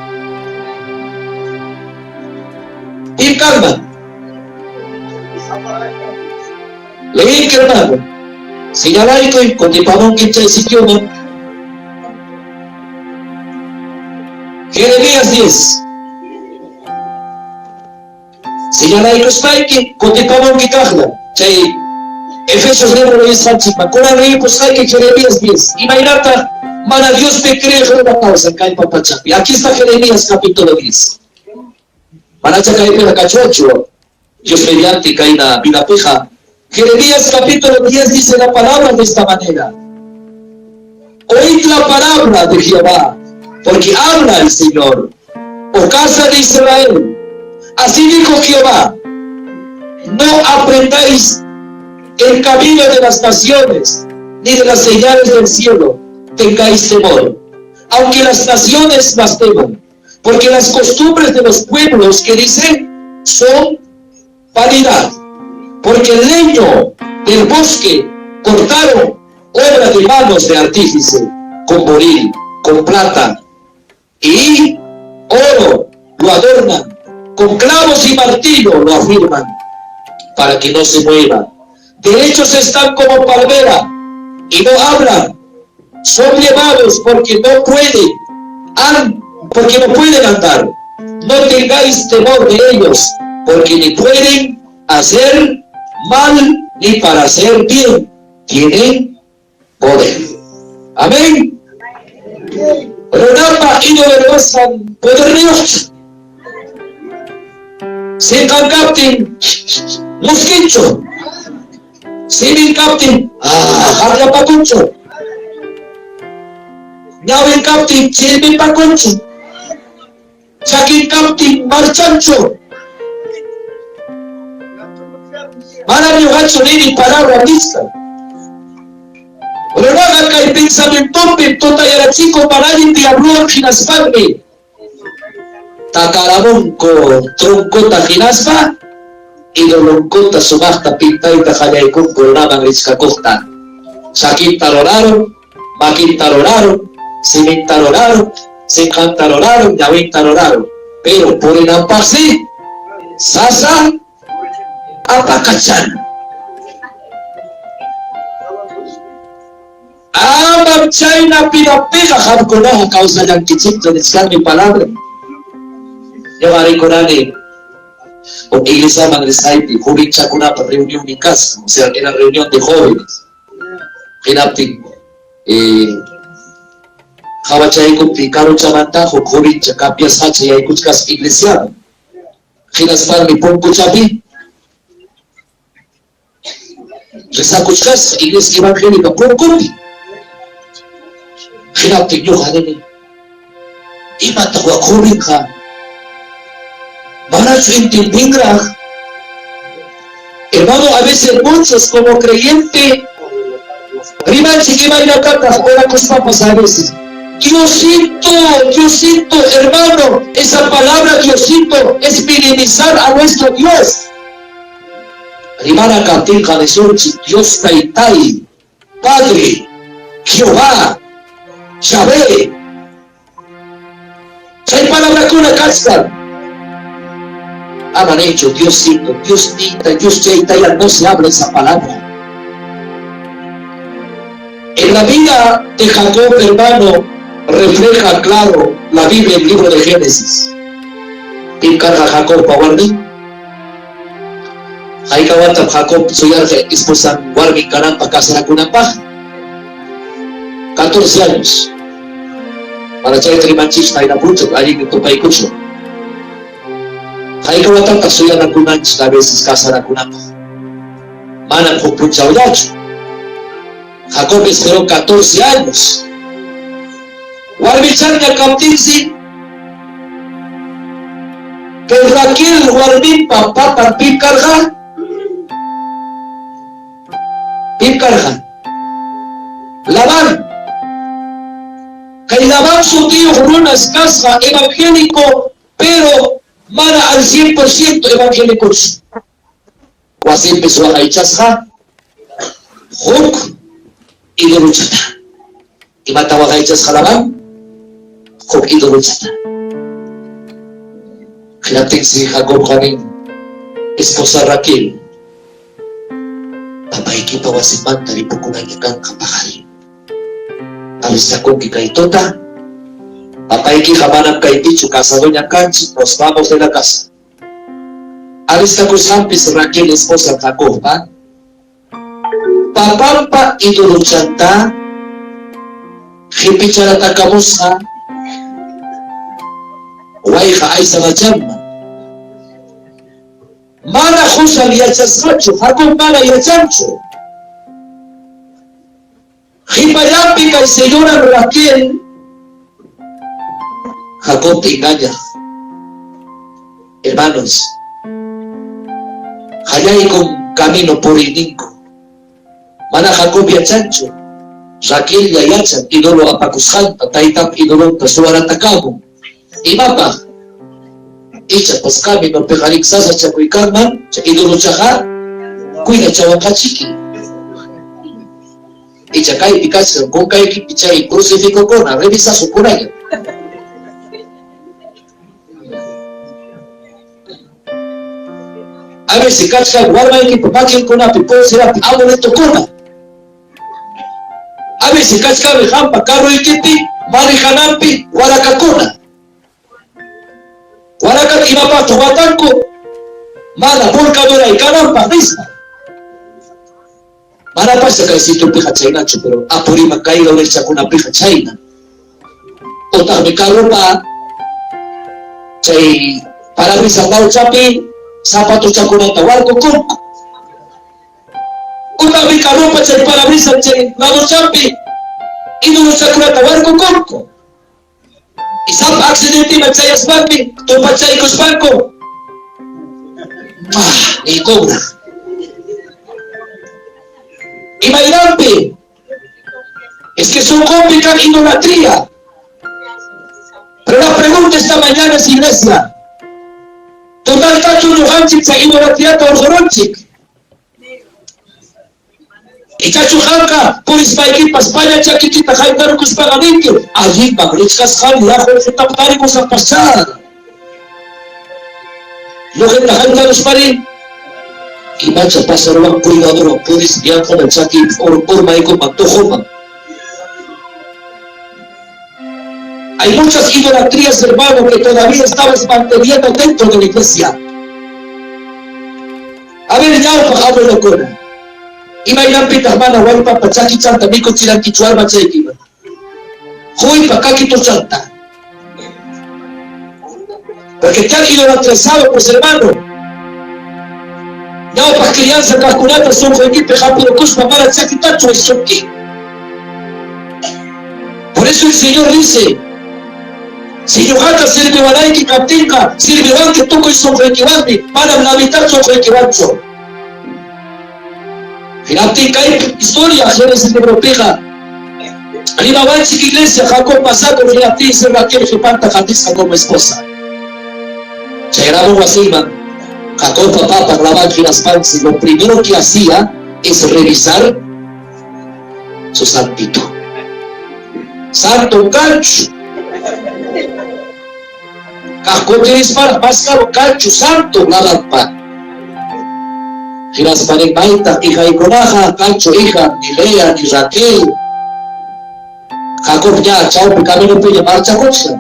Pim kanman? Leí, hermano. Señalaykuy, kutipamunki chay sitioman. Jeremías 10. Señalaykuspayki, kutipamunki kaqla. Chay Efesios libro leisqanchikman. Kunan leyipusqayki Jeremías 10. Imaynataq mana Diospi creeq runa kawsan kay pachapi. Aquí está Jeremías capítulo 10. Manacha kaypiqa kachwanchu. Dios mediante kayna vidapiqa. Jeremías capítulo 10 dice la palabra de esta manera. Oíd la palabra de Jehová, porque habla el Señor. Oh casa de Israel, Así dijo Jehová, no aprendáis el camino de las naciones, ni de las señales del cielo, tengáis temor, aunque las naciones las teman, porque las costumbres de los pueblos que dicen son vanidad, porque el leño del bosque cortaron obra de manos de artífice, con boril, con plata y oro lo adornan, con clavos y martillo lo afirman, para que no se mueva. Derechos están como palmera y no hablan, son llevados porque no pueden, porque no pueden andar. No tengáis temor de ellos, porque ni pueden hacer mal ni para hacer bien tienen poder. Amén. Runapa ídolo poderniyuqchu. Sinqan kaptin muskinchu. Simin kaptin harlapakunchu. Ñawin kaptin chilpipakunchu. Chakin kaptin marchanchu. Manam ñuqachu nini palabra nisqa. Runaqa kay pensamientopi tutayarachiko manallin diabluwan hinaspanmi takaramunku troncota hinaspa idolonkota sumaqta pintayta qallaykunku runaman richkakuqta. Chakinta ruraron, makinta ruraron, siminta ruraron, sinqanta ruraron, ñawinta ruraron. Pero purinanpaqsi sasa apakachan. Amam chayna pidapiqa qamkunaqa kawsallankichikchu nichkanmi palabra. Ñuqa rikurani huk iglesiaman risqaypi jovenchakunapa reunión kasqa, o sea, era reunión de jóvenes. Hinaptin qhawachaykuptin karuchamanta huk jovencha cambiasqacha yaykuchkasqa iglesiaman. Hinaspanmi punkuchapi rezakuchkasqa iglesia evangélica punkupi. Hinaptin ñuqa nini, imataq wak jovenqa manachu entendinraq? Hermano, a veces muchos como creyente rimanchik imaynatataq orakuspapas a veces. Diosito, Diosito, hermano, esa palabra Diosito es minimizar a nuestro Dios. Rimana kaptinqa nisunchik Dios Taytay, Padre, Jehová, Yahvé. Chay palabrakuna kachkan. Haban hecho Diosito, Diosita, Dios Chaytaya, no se habla esa palabra. En la vida de Jacob, hermano, refleja claro la Biblia, el libro de Génesis. ¿Quién carga Jacob pa warmi? Hayka watam Jacob suyarqa esposa warmi kananpaq casarakunanpaq? 14 años. Para chayta rimanchik taynapuchu, allinmi tupaykuchu. Hayka watataq suyanakunanchik a veces casarakunapaq? Manam huk punchawllachu. Jacob esperó 14 años. Warmichanña kaptinsi, que Raquel warminpa papan pim karqa? Pim karqa? Labán. Kay Labán sutiyuq runas kasqa evangélico, pero mana al 100% evangélicos. Wasinpi waqaychasqa huk idolochata. Imata waqaychasqa Labán? Huk idolochata. Hinaptinsi Jacobqa nin, esposa Raquel, papaykipa wasinmanta ripukunaña kanqa paqarin. Alistakunki kay tuta, papaykiqa manam kaypichu, casadoña kanchik, nos vamos de la casa. Alistakusqanpis Raquel esposa Jacobpa, papampa idolochanta qhipicharatakamusqa wayqa aysanachanman. Mana qusan yachasqachu, Jacob mana yachanchu. Qhipallanpi kay señora Raquel Jacob te engaña. Hermanos, qallaykun camino puriyninku. Mana Jacob yachanchu, Raquel-lla yachan ídolo apakusqanta, taytanpa idolonta suwaratakamun. Imapaq? Ichapas caminopiqa rik sasachakuy kanman, chay idolochaqa cuidachawanqachiki. Icha kaypi kachkan kunkaykipi chay crucificokuna, revisasukunalla. A veces kachkan warmaykipa makinkunapi pulserapi amuletokuna. A veces kachkanmi qampa carroykipi manejananpi warakakuna. Warakata imapaqtaq watanku? Mana volcaduray kananpaq nispa. Mana pasa kay sitiopiqa chaynachu, pero Apurímac kay orechakunapiqa chayna. Utaqmi carropa chay parabrisas lawchapi zapatochakunata warkukunku. Utaqmi carropa chay parabrisas chay ladochapi idolochakunata warkukunku. Y sapa accidenteman chayaspanmi tupachaykuspanku ah, niykunraq. Imaynanpi? Es que sunqunpi kan idolatría. Pero la pregunta esta mañana es, iglesia, totaltachu ñuqanchik chay idolatriata hurqurunchik? Ichachu qamqa purispaykipas paña chakikita haytarukuspaqa ninki, allinman richkasqani ya qullqitaqa tarimusaqpaschá. Lluqita haytaruspari imacha pasaruwan cuidadorwan puris yanqaman chakiypas urmaykuman tuquman. Hay muchas idolatrías, hermano, que todavía estamos manteniendo dentro de la iglesia. A ver, ñawpaq abuelokuna, imaynanpitaq mana wallpapa chakichanta mikuchirankichu warmachaykiman? Quypa kakituchanta. Porque te han idolatrizado, pues hermano. Ñawpaq crianza kaqkunata sunquykipi hapirukuspa mana chakitachu aysunki. Por eso el Señor dice, si ñuqata sirviwanayki kaptinqa, sirviwanki tukuy sunquykiwanmi, manam la mitad sunquykiwanchu. Hinaptin kay historia Génesis libropiqa rimawanchik iglesia Jacob pasakun hinaptinsi Raquel qhipanta qatisqa como esposa. Chayramun wasinman Jacobpa papan Labán hinaspansi lo primero que hacía es revisar su santito. Santo kanchu. Kaq kutirisparaq maskaru kanchu santo Labanpa. Hinaspa nin maytaq hijaykunaqa kanchu hija ni Lea ni Raquel. Jacob ña chawpi caminopiña marchakuchkan.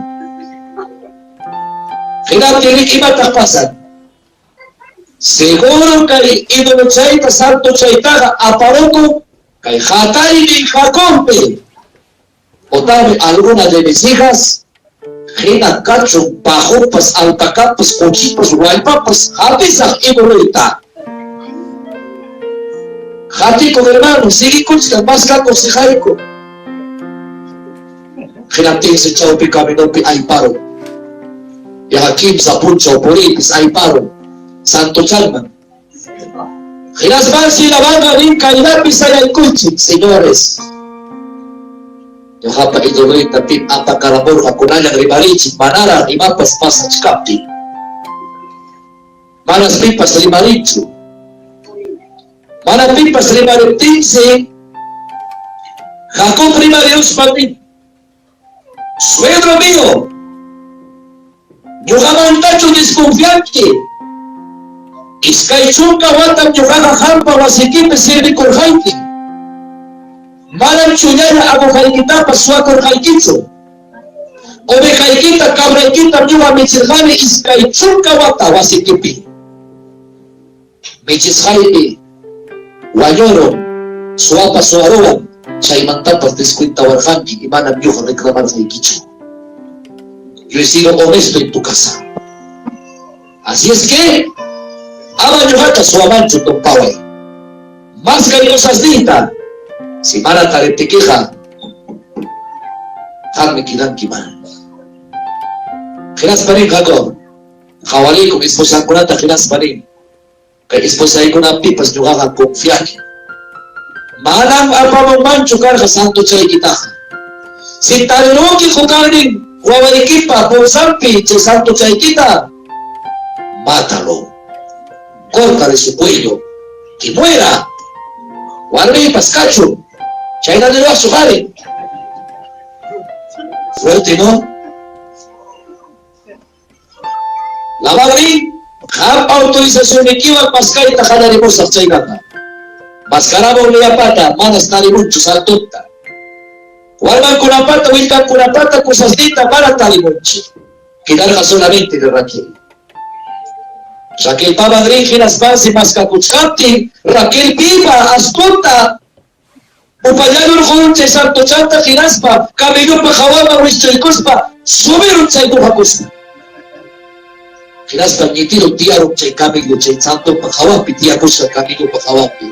Hinaptin imataq pasan? Seguro kay ídolo chayta santo chaytaqa aparukun kay hataynin Jacobpi. Otaqmi alguna de mis hijas hina kachun pajupas, alpacapas, kuchipas, wallpapas hapisaq ídoloyta. Hatikuq hermano, siguikuchkan maskakuq sijayku. Hinaptinsi chawpi caminopi ayparun. Yaqa kimsa punchaw puriypis ayparun santochanman. Hinaspansi Labanqa nin kaynapi sayaykuychik, señores. Ñuqapa idoloyta pim apakaramurqa kunallan rimariychik manaraq imapas pasachkaptin. Manas pipas rimarinchu. Mana pipas rimariptinsi Jacob rimariruspa nin, suegro mío, ñuqamantachu desconfianki? 20 watam ñuqaqa qampa wasikipi sirvikurqayki. Manam chullalla agujaykitapas suwakurqaykichu. Ovejaykita, cabraykita ñuqa michirqani 20 wata wasikipi. Michisqaypi wañurun, suwapa suwaruwan, chaymantapas descuentawarqanki y manam ñuqa reclamarqaykichu. Yo he sido honesto en tu casa. Así es que, ama ñuqata suwamanchu tumpaway. Maskay cosasniyta. Si mana tariptikiqa, qammi quedanki mal. Hinaspa nin Jacob, Qhawariykum esposankunata hinaspa nin, Kay esposaykunapipas ñuqaqa confiani. Manam apamunmanchu karqa santochaykitaqa. Si tarirunki qukannin wawaykipa bolsanpi chay santochaykita, mátalo. Córtale su cuello, que muera. Warmiypas kachun. Chayna niwaqchu qari? Fuerte, ¿no? Labanri, qam autorizacionnikiwan maskayta qallarimusaq chaynaqa. Maskaramun Leapata, manas tarimunchu santonta. Warmankunapata, willkankunapata, cosasninta mana tarimunchu. Quedarqa solamente de Raquel. Raquelpaman rin hinaspansi maskakuchkaptin, Raquel viva, astuta, upallarurqun chay santochanta hinaspa camellopa hawaman wischuykuspa subirun chay puhakuspa. Hinaspa ñitirun tiyarun chay camello chay santopa hawanpi tiyakusqa camellopa hawanpi.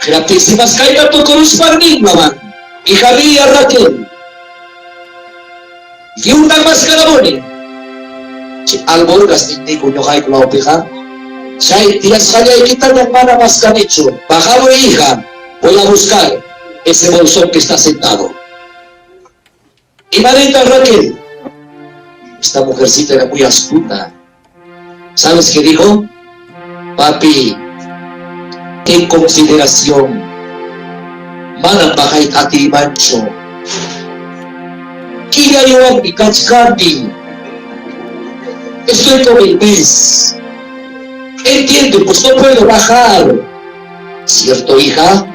Hinaptinsi maskayta tukuruspan nin Labán, hija mía Raquel, lliwtan maskaramuni. Chay alborgas ninniku ñuqayku lawpiqa, chay tiyasqallaykitañam mana maskanichu. Bajamuy hija, voy a buscar ese bolsón que está sentado. Imanita Raquel? Esta mujercita era muy astuta. ¿Sabes qué dijo? Papi, ten consideración. Manam bajayta atiymanchu. Killaywanmi kachkani. Estoy con el mes. Entiende, pues no puedo bajar. ¿Cierto, hija?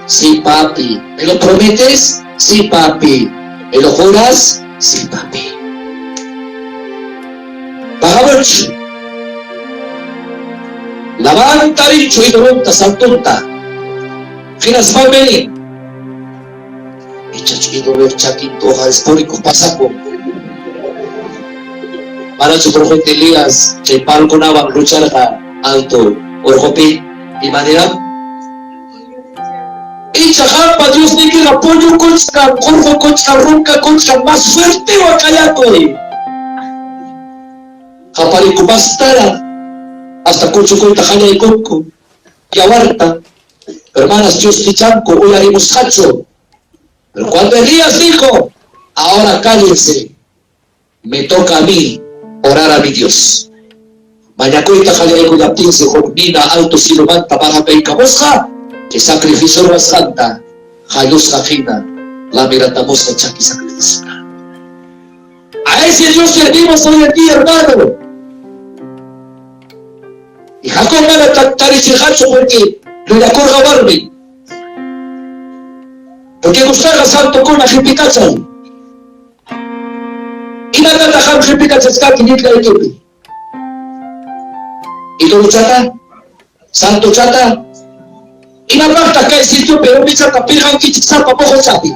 Sí, papi. ¿Me lo prometes? Sí, papi. ¿Me lo juras? Sí, papi. Bajamos. Labán tarinchu idolonta santonta. Hinaspanmi nin. Ichachu idoloq chakinta uqaris purikuq pasakun. Manachu profeta Elías chay palkunawan lucharqa alto urqupi? Imaniram? Icha qampa Diosniykiqa puñukuchkan, qurqukuchkan, runkakuchkan, más fuertewan qayakuy. Qapariku mastaraq hasta kuchukuyta qallaykunku, yawarta. Hermanas, Dios tichanku uyarimusqachu. Pero cuando Elías dijo, ahora cállense, me toca a mí orar a mi Dios. Mañakuyta qallaykuyaptinsi huk nina alto cielomanta bajapaykamusqa, que sacrificio ruwasqanta qallusqa hina lamiratamusqa chaki sacrificio. A ese Dios servimos hoy en día, hermano. Y Jacob mana tarichirqachu porque llullakurqa warmi. Porque gustarqa santokuna qhipikachay. Imatataq qam qhipikachachkanki ñiqllaykipi? Idolochata? Santochata? Imapaqtaq kay sitiopi rumichata pirqankichik sapa moqochapi?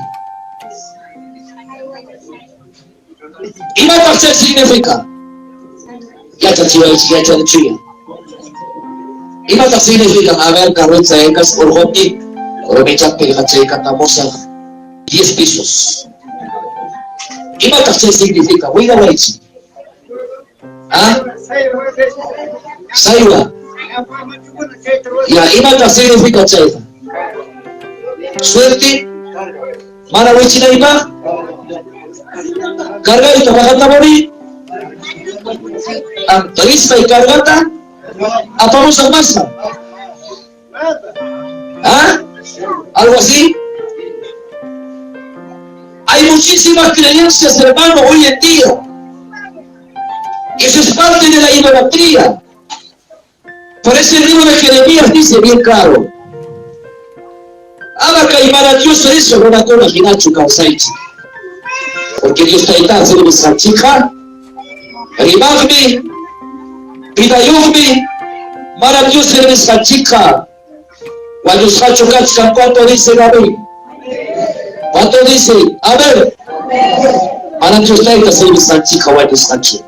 Imataq chay significa? Yachachiwaychik, yachanichuya. Imataq significa? A ver, carreta ekas urqupi rumichata pirqachaykatamusaq 10 pisos. Imataq chay significa? Willawaychik. ¿Ah? Saywa. Ya, imataq significa chayqa? Suerte. Mana wichinaypaq? Cargayta bajatamuri. Rispay cargata apamusaq masman. ¿Ah? ¿Algo así? Hay muchísimas creencias, hermano, hoy en día. Eso es parte de la idolatría. Por eso el libro de Jeremías dice bien claro: Ama kay maravilloso eso, runakuna hinachu kawsaychik. Porque Dios tayta servisqanchikqa, rimaqmi, vidayuqmi, maravilloso servisqanchikqa. Wañusqachu kachkan, ¿cuánto dice David? ¿Cuánto dice? A ver. Maravilloso tayta servisqanchikqa wañusqachu.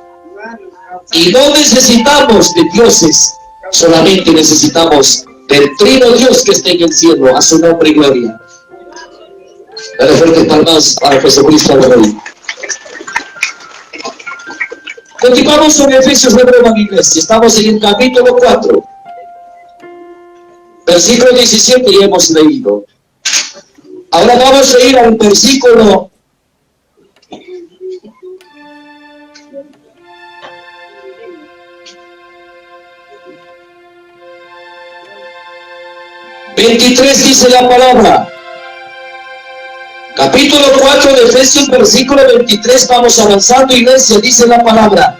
Y no necesitamos de dioses, solamente necesitamos del trino Dios que está en el cielo, a su nombre y gloria. Dale fuertes palmas para Jesucristo el Rey. Continuamos con Efesios de nuevo, iglesia. Estamos en el capítulo 4. Versículo 17 ya hemos leído. Ahora vamos a ir al versículo 23 dice la palabra. Capítulo 4 de Efesios, versículo 23, vamos avanzando, iglesia, dice la palabra.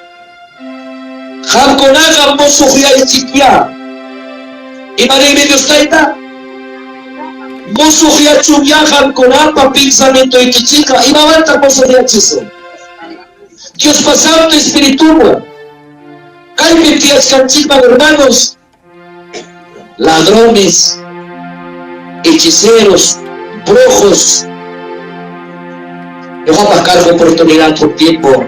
Qamkunaqa musuqyaychikya. Imanaymi Dios Tayta? Musuqyachunya qamkunapa pensamientoykichikqa. Imamanta musuqyachisun? Diospa Santo Espirituwan. Kaypi tiyachkanchikman, hermanos, ladrones, hechiceros, brujos. Ñuqapaq karqa oportunidad huk tiempo.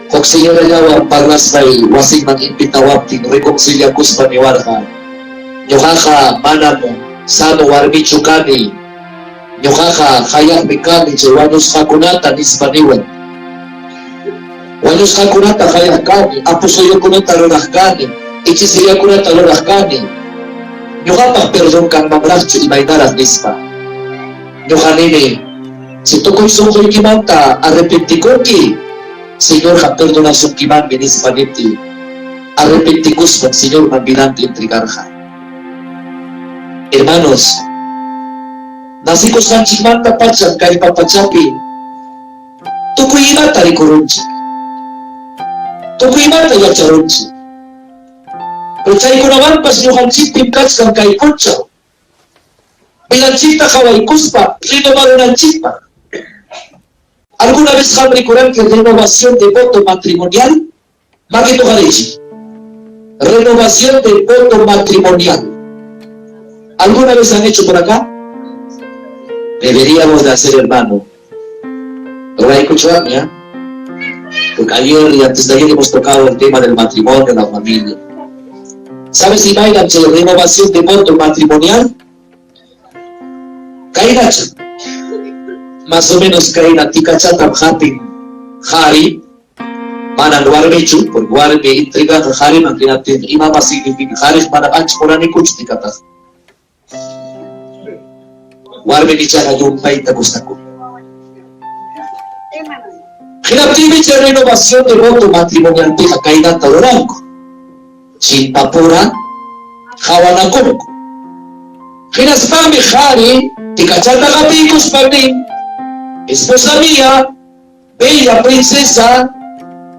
Huk señorallawan parlaspay wasinman invitawaptin reconciliakuspa niwarqa. Ñuqaqa manam sano warmichu kani. Ñuqaqa hayaqmi kani chay wañusqakunata nispa niwan. Wañusqakunata hayaq kani, apusuyukunata ruraq kani, hechiceriakunata ruraq kani. Ñuqapaq perdón kanmanraqchu imaynaraq nispa. Ñuqa nini, si tukuy sunquykimanta arrepentikunki, Señorqa perdonasunkimanmi nispa niptin, arrepentikuspan Señorman vidanta entregarqa. Hermanos, nacikusqanchikmanta pacham kay papachapi tukuy imata rikurunchik, tukuy imata yacharunchik. Pero chaykunawanpas ñuqanchikpim kachkan kay punchaw. Vidanchikta qhawaykuspa renovarunanchikpaq. ¿Alguna vez han rikuranki renovación de voto matrimonial? Makito qarichik. Renovación de voto matrimonial. ¿Alguna vez han hecho por acá? Deberíamos de hacer, hermano. ¿Ya? Porque ayer y antes de ayer hemos tocado el tema del matrimonio, la familia. ¿Sabes si bailan renovación de voto matrimonial? Kainacha. Más o menos kaina tikachata hapin hari manan warmichu, porque warmi intrigaqa hariman hinaptin imapas significa hari mana ancha munanikuchu tikataqa. Warmi ichaqa llumpayta gustakuni. Hinaptinmi chay renovación de voto matrimonial piqa kaynata ruranku. Chimpapura hawanakunku. Hinaspami hari tikachata qapiykuspa nin, esposa mía, bella princesa,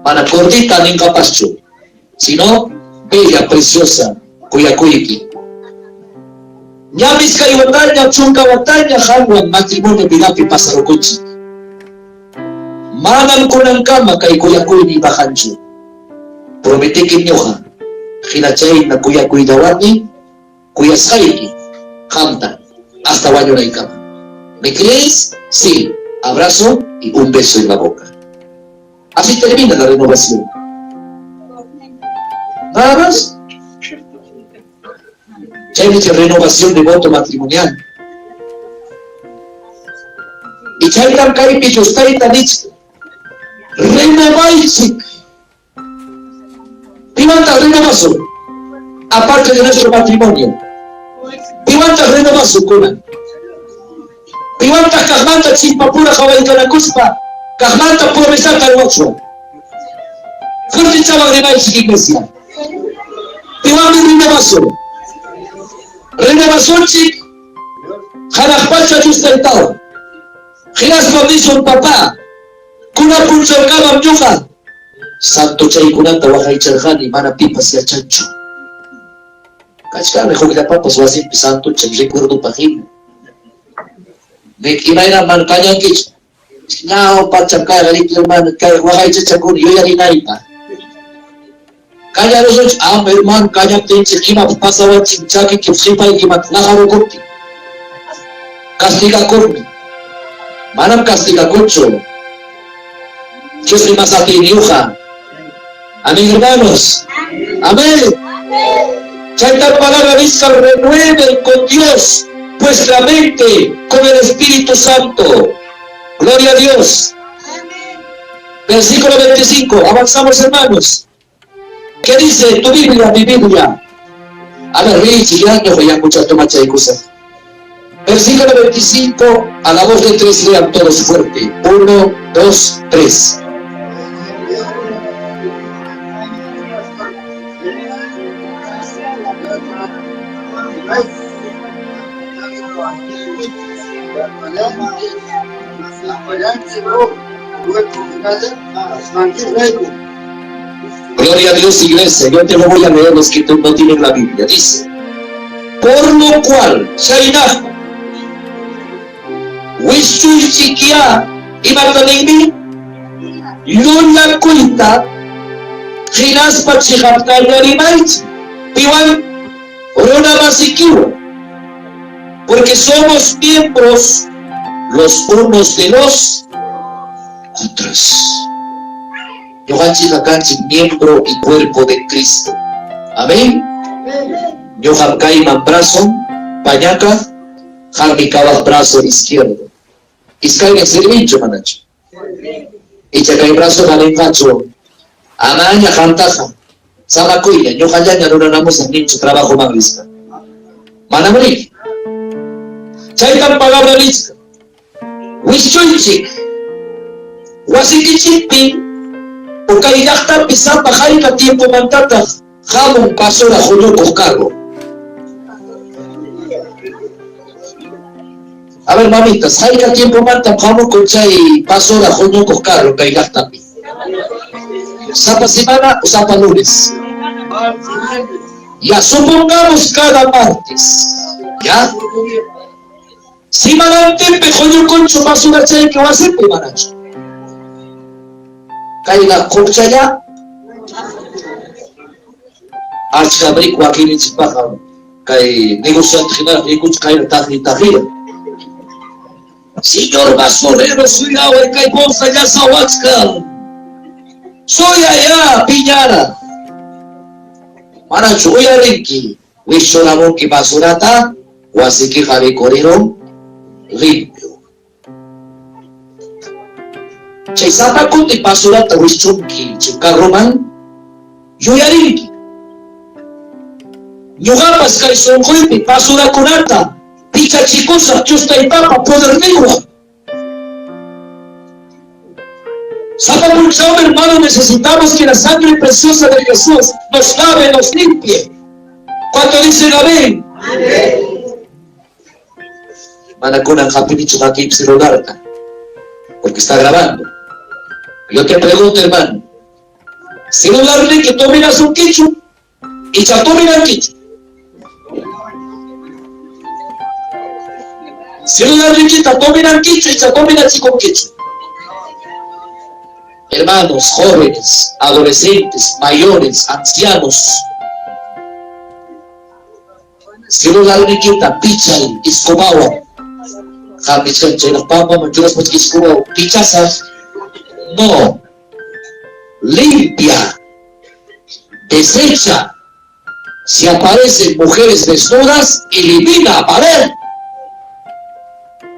mana gordita ninqapaschu, sino bella, preciosa, kuyakuyki. Ñam iskay wataña, chunka wataña qamwan matrimonio vidapi pasarukunchik. Manam kunankama kay kuyakuyniy bajanchu. Prometiki ñuqa, hina chayna kuyakuyllawanmi kuyasqayki qamta hasta wañunaykama. ¿Me crees? Sí. Abrazo y un beso en la boca. Así termina la renovación. Nada más. Chaymi renovación de voto matrimonial. Y chaytam kaypi Dios Tayta nichka. Renovaychik. Pimanta renovación. Aparte de nuestro matrimonio. Pimanta renovación kunan. Piwanta kaqmanta chimpapura qawaykanakuspa kaqmanta promesata ruwachwan. Fuerte chawan rimaychik iglesia. Piwanmi renovación. Renovacionchik hanaq pacha Dios Taytawan. Hinaspa nisun papá, kunan punchawkamam ñuqa santo chaykunata waqaycharqani mana pipas yachanchu. Kachkanmi hukllapapas wasinpi santuchan recuerdopaq hina. Imaynaman kañankichu. Ñawpacham kayqa riki hermano, kay waqaychachakuni yuyarinaypaq. Kañarusunchik, ama hermano, kañaptinchik imapas pasawanchik chakiyki qhipaykimanta laqarukuptin. Castigakurmi. Manam castigakunchu. Diosmi mas atiyniyuqa. Amén, hermanos. Amén. Chayta palabra dice, renueven con Dios vuestra mente con el Espíritu Santo. Gloria a Dios. Versículo 25, avanzamos hermanos. ¿Qué dice tu Biblia, mi Biblia? A ver, ya mucha toma Versículo 25, a la voz de tres lean todos fuerte. 1, 2, 3. Gloria a Dios, iglesia. Yo te lo voy a leer los que no tienen la Biblia. Dice, por lo cual, Shainah, Wishuichikia, Imatanigmi, Llullakuyta, Hinaspa chiqaptalla rimaychik, piwan runa masikiwan, porque somos miembros los unos de los otros. Ñuqanchikqa kanchik miembro y cuerpo de Cristo. Amén. Ñuqam kayman brazo, pañaca, qammi kawaq brazo izquierdo. Iskayqa sirvinchu manachu? Icha kay brazo maninqachu. Amaña qamtaqa samakuylla, ñuqallaña ruranamusaq ninchu trabajo man risqa. Manam riki. Chaytam palabra nichka. Wischuychik. Wasikichikpi kay llaqtapi sapa hayka tiempomantataq hamun basura huñukuq carro. A ver, mamitas, hayka tiempomantam hamukun chay basura huñukuq carro kay llaqtapi? Sapa semana o sapa lunes? Ya, supongamos cada martes. ¿Ya? Simanantinpi huñukunchu basura chayki wasipi manachu? Kayqa quchalla achka rik wakinninchikpaqqa kay negociante hinaraq rikuch kayna taqi taqira. Señor basurero suyaway kay bolsa llasawachkan. Suyaya piñara. Manachu uyarinki wischuramunki basurata wasikiqa rikurirun limpio. Chay sapa kuti basurata wischunki chay carroman yuyarinki. Ñuqapas kay sunquypi basurakunata pichachikusaq chustaypapa poderninwan. Sapa punchaw, hermano, necesitamos que la sangre preciosa de Jesús nos lave, nos limpie. ¿Cuánto dicen amén? Amén. Manakunan hapinichu haki celularta, porque está grabando. Yo te pregunto, hermano, celular que tominas un quichu y chatominan quichu. Celular que tominan quichu y chatominan chico quichu. Hermanos, jóvenes, adolescentes, mayores, ancianos. Celular nikita pichay escobawa. No, limpia, desecha. Si aparecen mujeres desnudas, elimina a pared.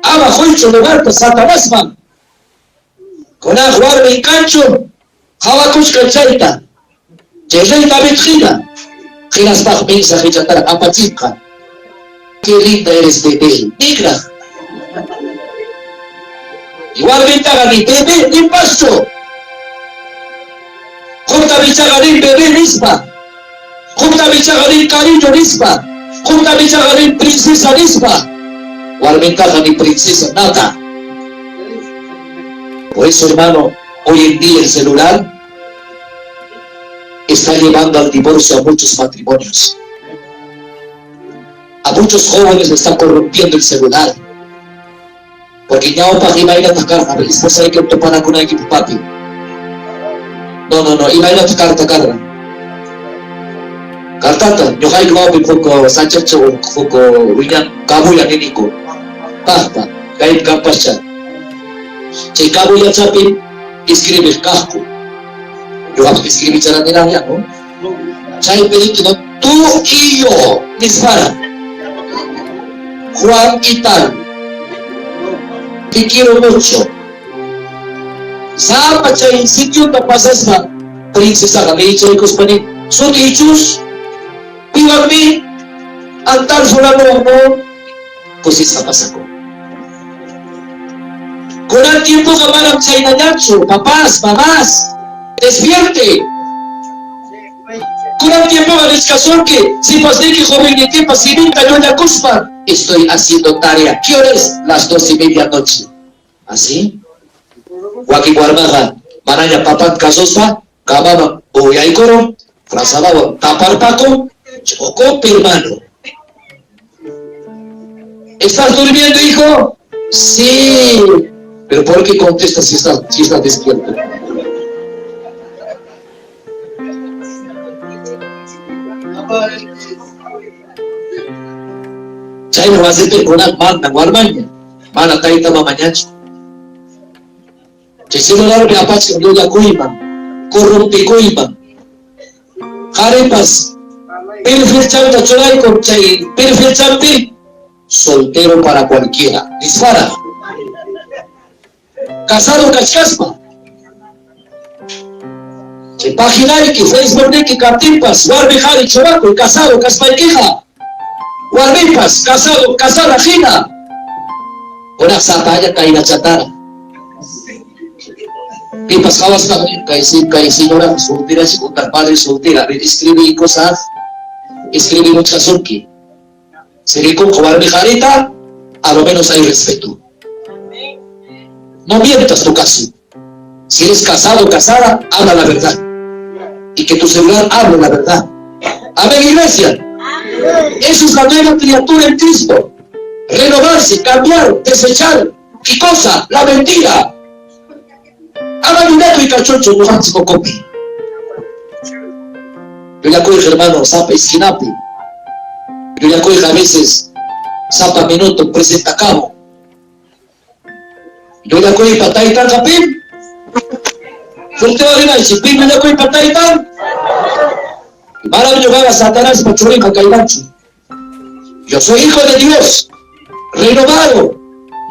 Abajo hecho lugar Satanás man. Con agua y cancho, jawakushka chayta, chay David gira, giras mensa hichatara apachinqa. Qué linda eres bebé, negra. Igual ventaja ni bebé ni pasto. Junta bichaga ni bebé nispa. Junta bichaga ni cariño nispa. Junta bichaga ni princesa nispa. Igual ventaja ni princesa nada. Por eso, hermano, hoy en día el celular está llevando al divorcio a muchos matrimonios. A muchos jóvenes le está corrompiendo el celular. Porque ñawpaq imaynataq karqa, esposa hay que topanakunaykipi papi. No, no, no, imaynataq karta karqa. Kartata, ñuqayku wawpi huk sanchacha huk wiñan kabuya niniku. Paqpa, kaypi kampascha. Chay kabuyachapi escribiq kaqku. Ñuqapaq escribicharaniranña, ¿no? Chaypi riki, no, tú y yo, nispara. Juan y tal. Te quiero mucho. Sapa chay sitiota pasaspa princesaqa michaykuspa nin, Sutichus piwanmi antar fulanowan no kusisqa pasakun. Kunan tiempoqa manam chaynañachu, papás, mamás, despierte. Kunan tiempoqa nichkasunki, sipasniyki jovennikipas siminta llullakuspa, estoy haciendo tarea. ¿Qué hora es? Las 12:30 noche. ¿Así? Wakin warmaqa manaña papanta kasuspa camaman uyaykurun, frazadawan taparpakun, ch'ukupi hermano. ¿Estás durmiendo, hijo? Sí. Pero ¿por qué contestas si estás despierto? Chayna wasipi kunan mandan warmaña, mana tayta mamañachu. Chay celularmi apachin llullakuyman, corrompikuyman. Qharipas perfilchanta churaykun, chay perfilchampi soltero para cualquiera. Dispara. Casado kachkaspa. Chay paginayki, Facebookniki kaptinpas, warmi qhari churakuy, casado kaspaykiqa. Warmipas, casado, casada hina. Unaq sapalla kaynachatara. Pipas qhawaspa kay señora soltera utaq padre soltera, escribí cosas, escribí muchkasunki. Si rikunqa warmi qharita, a lo menos hay respeto. No mientas tu caso. Si eres casado o casada, habla la verdad. Y que tu celular hable la verdad. Amén, iglesia. Eso es la nueva criatura en Cristo. Renovarse, cambiar, desechar. ¿Qué cosa? La mentira. Ama y cachocho, no copi. Yo ya cojo, hermano, sapa esquinapi. Yo ya cojo a veces, sapa minuto, presenta cabo. Yo ya cojo patay tan kapim. Fuerte va pim, yo ya cojo patay tan. Manam ñuqaqa Satanás churinqa kaymanchu. Yo soy hijo de Dios, renovado,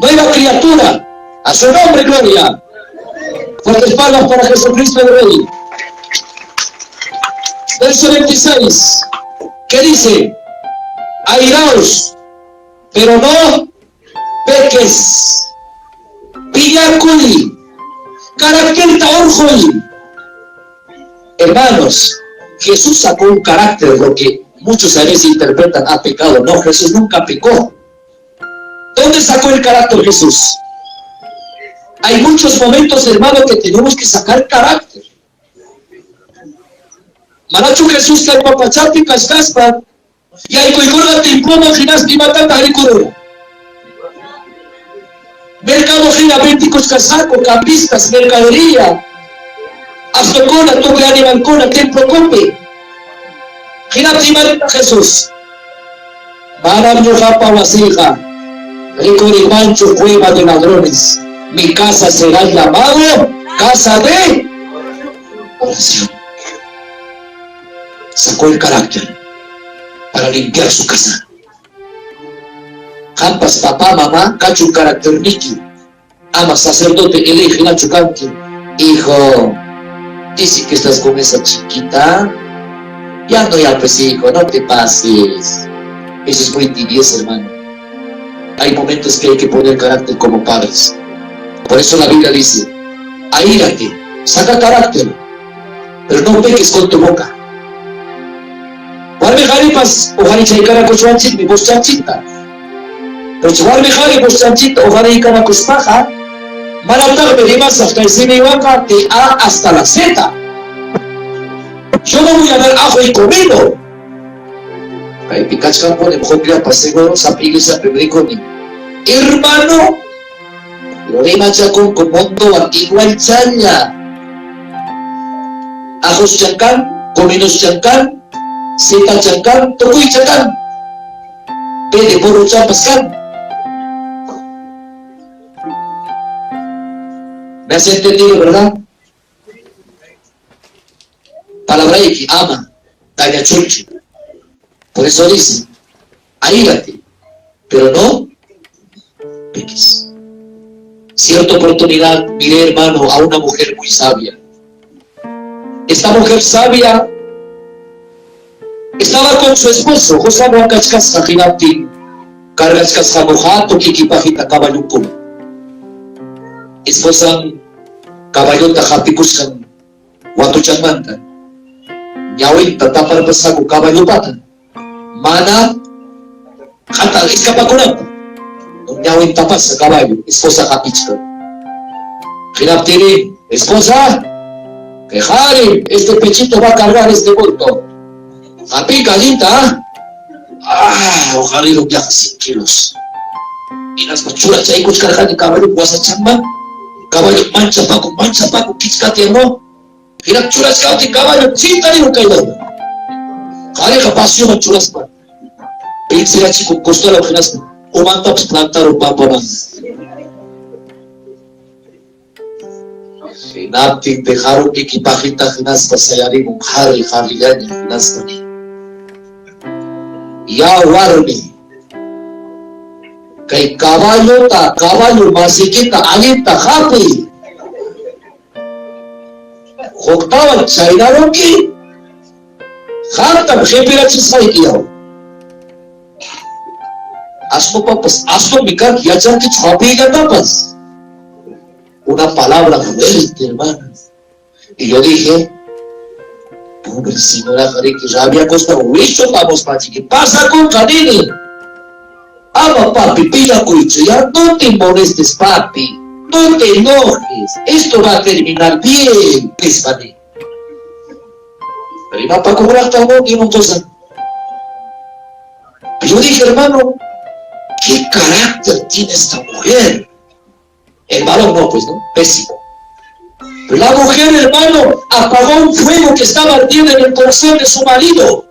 nueva criatura. A su nombre, gloria. Fuertes palmas para Jesucristo el Rey. Verso 26. ¿Qué dice? Airaos, pero no peques. Piñakuy, carácter orjoy. Hermanos, Jesús sacó un carácter, lo que muchos a veces interpretan a pecado. No, Jesús nunca pecó. ¿Dónde sacó el carácter Jesús? Hay muchos momentos, hermano, que tenemos que sacar carácter. Manachu Jesús kay papachapi kachkaspa yaykuykurqa temploman hinaspa imatataq rikurura? Mercado hina vendikuchkasqaku, cambistas, mercadería, asnokuna, tukuy animalkuna templokupi. Hinaptin imarita Jesús? Manam ñuqapa wasiyqa rikurimanchu cueva de ladrones. Mi casa será llamado casa de oración. Sacó el carácter para limpiar su casa. Qampas papá, mamá, kachu carácter niki. Ama sacerdote, elige nachu kanki. Hijo, dice que estás con esa chiquita. Ya no, ya pues hijo, no te pases. Eso es muy tibieza, hermano. Hay momentos que hay que poner carácter como padres. Por eso la Biblia dice, aírate, saca carácter, pero no peques con tu boca. Warmi qharipas uqarichaykarakuchwanchikmi voschanchikta. Pero warmi qhari voschanchikta uqariykarakuspaqa manataqmi rimasaq kay simiwanqa de A hasta la Z. Yo no voy a ver ajo y comino. Kaypi kachkanpuni hukllapas seguro sapa iglesiapi rikuni. Hermano, pero rimachakunku montowan igual challa. Ajos chankan, cominos chankan, zeta chankan, tukuy chankan. Pede burro champas kan. ¿Me has entendido, verdad? Palabra que ama, daña chunchu. Por eso dice, aírate, pero no peques. Cierta oportunidad miré, hermano, a una mujer muy sabia. Esta mujer sabia estaba con su esposo, José kachkasqa hinaptin cargachkasqaku hatun equipajita caballunkuna. Esposan caballota hapikusqan watuchanmanta ñawinta taparpasqaku caballopata mana hata escapakunanpaq. Ñawin tapasqa caballo, esposa hapichkan. Hinaptini, esposa, que jari, este pechito va a cargar este bulto. Hapica allinta, ah, ojalá viaja 100 kilos. Hinaspa churachaykuchkarqani caballo wasachanman, caballo manchapaku, manchapaku, kichkatiano. Hinap churachkaptin caballo chintarirun kaylaman. Qhariqa pasioman churaspa, pinchirachikun costalaw hinaspa umantapas plantarun pampaman. Hinaptin dejaron equipajita hinaspa sayarimun qhari qharillaña hinaspa ya warmi kay caballota caballo masikita allinta hapiy huktawan chaynarunki qamtam qipirachisqayki yaw asnopapas asnomi kanki yachankichu hapiyllatapas. Una palabra fuerte, hermanas. Y yo dije, pobre señora Jariki, rabia costa, huicho vamos pachi, ¿qué pasa con Janini? Ama papi, pida cuicho, ya no te molestes papi, no te enojes, esto va a terminar bien, Hispani. Pero iba para cobrar todo y una cosa. Yo dije, hermano, ¿qué carácter tiene esta mujer? El varón no, pues, ¿no? Pésimo. Pero la mujer, hermano, apagó un fuego que estaba ardiendo en el corazón de su marido.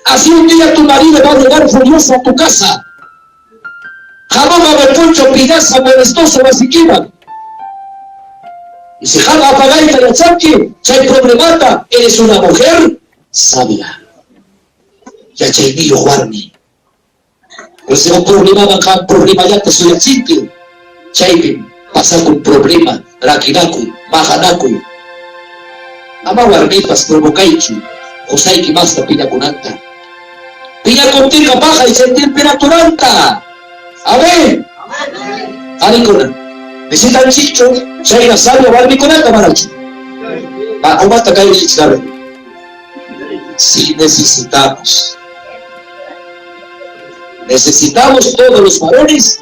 Así un día tu marido va a llegar furioso a tu casa. Jamón, aberconcho, pidaza, molestoso, basiquima. Y si jala apagáis la chanqui, chay problemata, eres una mujer sabia. Ya chay niyo warmi. Pero si un problema van problema ya te soy achinti. Chaypim pasakun problema, rakinakuy, mahanakuy. Ama warmipas provocaychu, qusayki masta piñakunanta. Piñakuptinqa bajay chay temperaturanta. Amén. Qarikuna, necesitanchikchu chayna sabio warmikunata manachu. Umata kayrichik a ver. Sí necesitamos. Necesitamos todos los varones.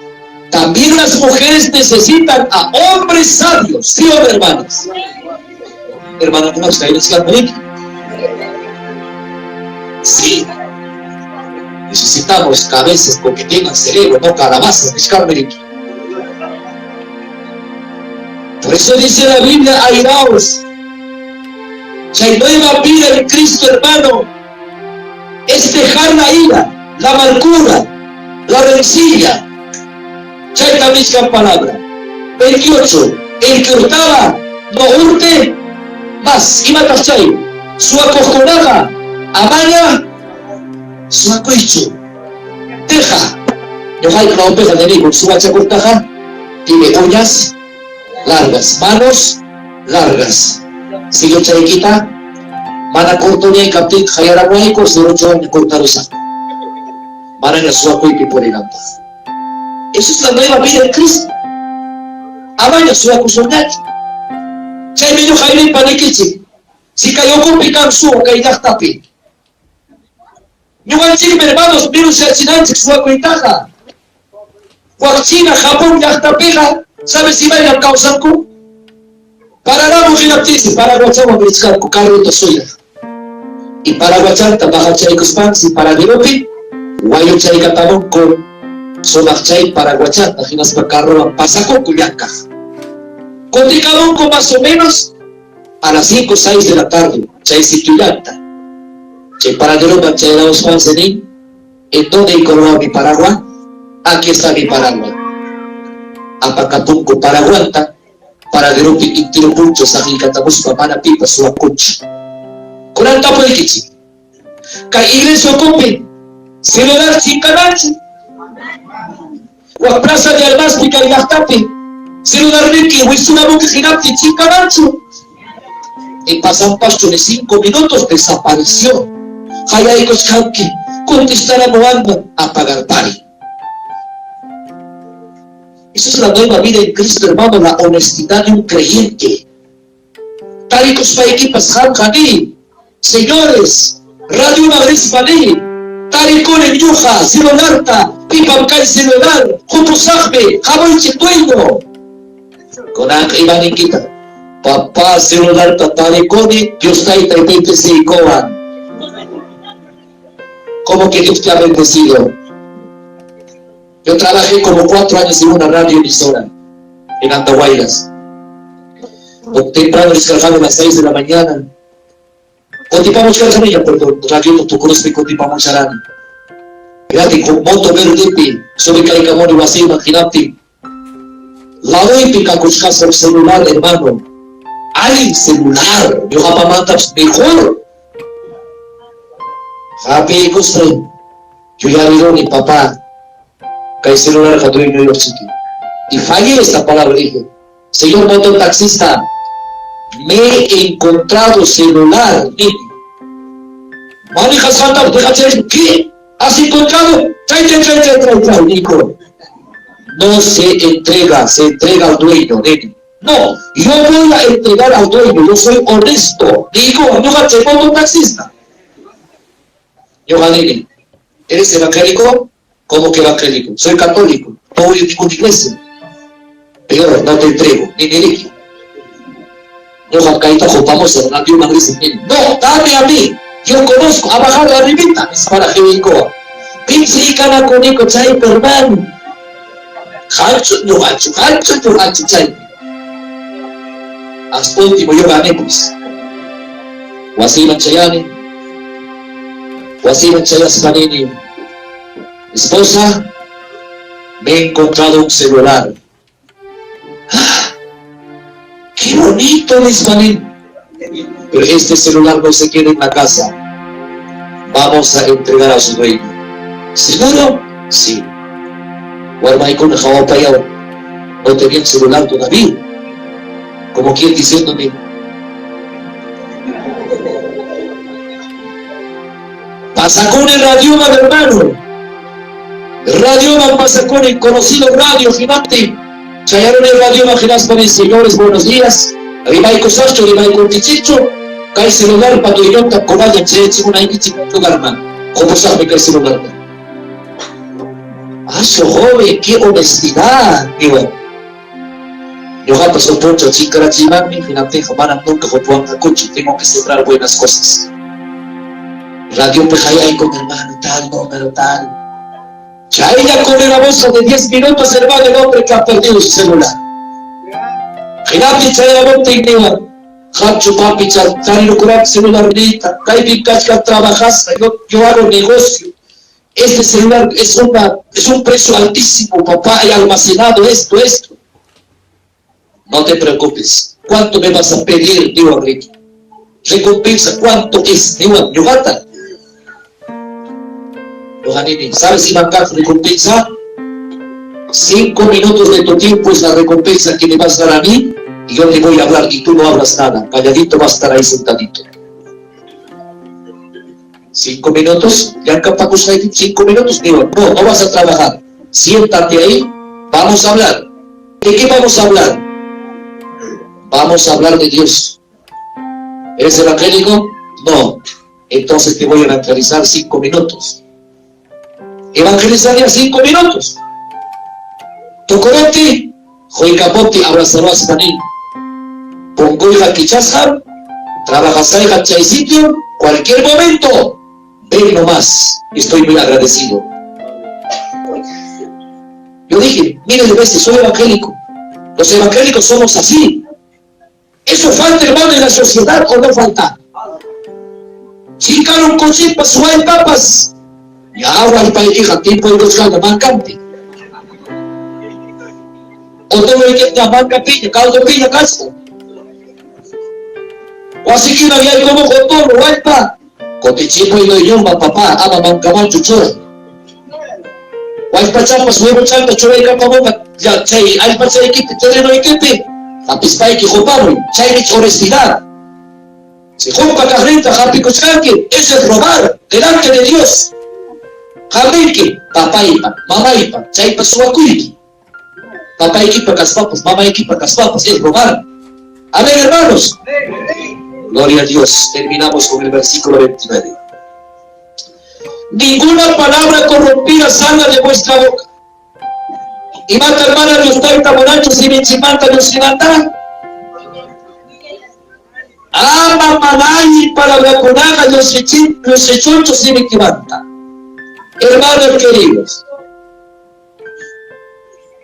También las mujeres necesitan a hombres sabios, ¿sí o no, hermanas? Hermana, ¿cómo está? Sí. Necesitamos cabezas porque tengan cerebro, no calabazas, mis. Por eso dice la Biblia, airaos. Si nueva vida en Cristo, hermano, es dejar la ira, la amargura, la rencilla. Chayta misma palabra. 28. El que hurtaba, no hurte más. Imatas chay. Suacojonaga, amaña, suacoicho. Deja. Ñoqayku la de nigo, suachakurtaja, tiene uñas largas, manos largas. Si yo chayquita, mana cortoña y kaptin hayaramuayku, siruchuan cortarusa. Manaña suacoipi purinanpaq. Esa es la nueva vida en Cristo. Amaña suakusunñachu. Chaymi ñuqa ayripa nikichik. Si kay ukupi kan suwa kay llaqtapi. Ñuqanchikmi hermanos virusachinanchik suwakuytaqa. Wak China, Japón llaqtapiqa, ¿sabes imaynam kawsanku? Pararamu hinaptinsi Paraguachawan richkanku carrito suyaq. Y Paraguachanta bajachaykuspansi paraderopi wayuchaykatamunku sumaq chay Paraguachanta hinaspa carrowan pasakunku llankaq. Kutikamunku más o menos a las 5 o 6 de la tarde, chay sitio llanta. Chay paraderoman chayramuspansi nin, ¿en dónde encontró mi paraguas? Aquí está mi paraguas. Apakapunku paraguanta, paraderopi intirupuncho saqikatamuspa mana pipas suwakunchu. Kunan tapuykichik. Kay iglesia ukupi celular chinkananchu. Wak plaza de Almaspi kay llaqtapi Celularniki wisuramunki hinaptin chinkamanchu. Ni pasanpaschu ni 5 minutos desapareció. Qayaykuchkanki, contestaramuwanman apagarpari. Esa es la nueva vida en Cristo, hermano, la honestidad de un creyente. Tarikuspaykipas qamqa niy, señores, Radio Madrid tarikuni ñuqa celularta, pipam kay celular, qupusaqmi, hamuychik dueño. Kunanqa imaninkita, papá, celularta tarikuni, Dios taytay bendeciykuwan. ¿Cómo que Dios te ha bendecido? Yo trabajé como 4 años en una radio emisora en Andahuaylas. Temprano descargaba a las 6 de la mañana. Kutipamos karqaniña, perdón, radio tukuruspi kutipamos charani. Fíjate, con moto verdepi, sobre kaykamuni wasiyman hinaptin. Ladoypi kakuchkasqa celular, hermano. Hay celular, ñuqapamantapas mejor. Hapiykuspay, yuyariruni, papá, kay celularqa dueñoyuq chiki. Y fallé esta palabra, dije, señor mototaxista, me he encontrado celular. Manejas santa, déjate, ¿qué? ¿Has encontrado? Trae, trae, trae, trae, trae, trae, dijo. No se entrega, se entrega al dueño, nene. No, yo voy a entregar al dueño, yo soy honesto. Digo, no mototaxista. Yo nene, ¿eres evangélico? ¿Cómo que evangélico? Soy católico, no voy a ninguna iglesia. Peor, no te entrego, ni ni Ñuqa kayta qupamos el radio Madrid. No, dame a mí. Yo conozco, ha bajado arribita, es para Jericó. Pinche ikanakuniko chaypi, hermano. Qamchu, ñuqachu, qamchu, ñuqachu chaypi. Hasta último yo gané, pues. Wasiyman chayani. Wasiyman chayaspa nini. Esposa, me he encontrado un celular. ¡Ah! ¡Qué bonito, nispa nin! Pero este celular no se queda en la casa. Vamos a entregar a su dueño. ¿Seguro? Sí. Warmaykuna qhawapayawan. No tenía celular todavía. Como quien diciéndome, pasakuni radioman, hermano. Radioman pasakuni, conocido radio gigante. Chayaron el radioman hinaspa, señores, buenos días. Rimaykusaqchu, rimaykunkichikchu. Kay celular pa dueñonta kunalla chayachimunaykichik lugarman. Qupusaqmi kay celularta. Ah, joven, qué honestidad. Digo, ñuqapas upuncha chinkarachimanmi, hinaptinqa manam nunca qupuwanqakuchu, tengo que sembrar buenas cosas. Radio con hermano, tal, número, tal. Chaylla correramos de 10 minutos, hermano, el hombre que ha perdido su celular. Hinaptin chayamuptin niwan, qamchu papi tarirukurapi celularniyta, kaypi kachkan trabajasqa, yo hago negocio. Este celular es un precio altísimo, papá, he almacenado esto, esto. No te preocupes. ¿Cuánto me vas a pedir? Digo Enrique. Recompensa, ¿cuánto es? Digo, ñuqata. Nini, ¿sabes si recompensa? 5 minutos de tu tiempo es la recompensa que me vas a dar a mí y yo te voy a hablar y tú no hablas nada. Calladito vas a estar ahí sentadito. 5 minutos, ya 5 minutos, digo, no, no vas a trabajar. Siéntate ahí, vamos a hablar. ¿De qué vamos a hablar? Vamos a hablar de Dios. ¿Eres evangélico? No. Entonces te voy a evangelizar 5 minutos. Evangelizaría 5 minutos. Tukuruptiy, quykamuptiy abrazarwaspa nin. Punkuyqa kichasqam, trabajasayqa chay sitio, cualquier momento, ven nomás, estoy muy agradecido. Yo dije, miles de veces, soy evangélico. Los evangélicos somos así. ¿Eso falta, hermano, en la sociedad o no falta? Chinkarun kuchipas, wallpapas. Ya, wallpaykiqa timpuykusqanta mankampi. Otoloykiqa mankapiña, caldopiña kasqa. Wasikiman yaykumuq otolo, wallpa. Kutichipuy dueñonman, papá, ama mankamanchu churay. Wallpachapas huevochanta churaykapamunqa. Chay allpachaykipi, terrenoykipi hapispayki qupamuy. Chaymi honestidad. Si hukpa kaqninta hapikuchkanki, eso es robar delante de Dios. Qam ninki, papaypa, mamaypa, chaypa suwakuyki. Papaykipa kaspapas, mamaykipa kaspapas, es robar. Amén, hermanos. Gloria a Dios. Terminamos con el versículo 29. Ninguna palabra corrompida salga de vuestra boca. Imata hermana Dios tayta munanchu siminchikmanta lluqsinanta? Ama mana allin palabrakunaqa lluqsichunchu simikimanta. Hermanos queridos,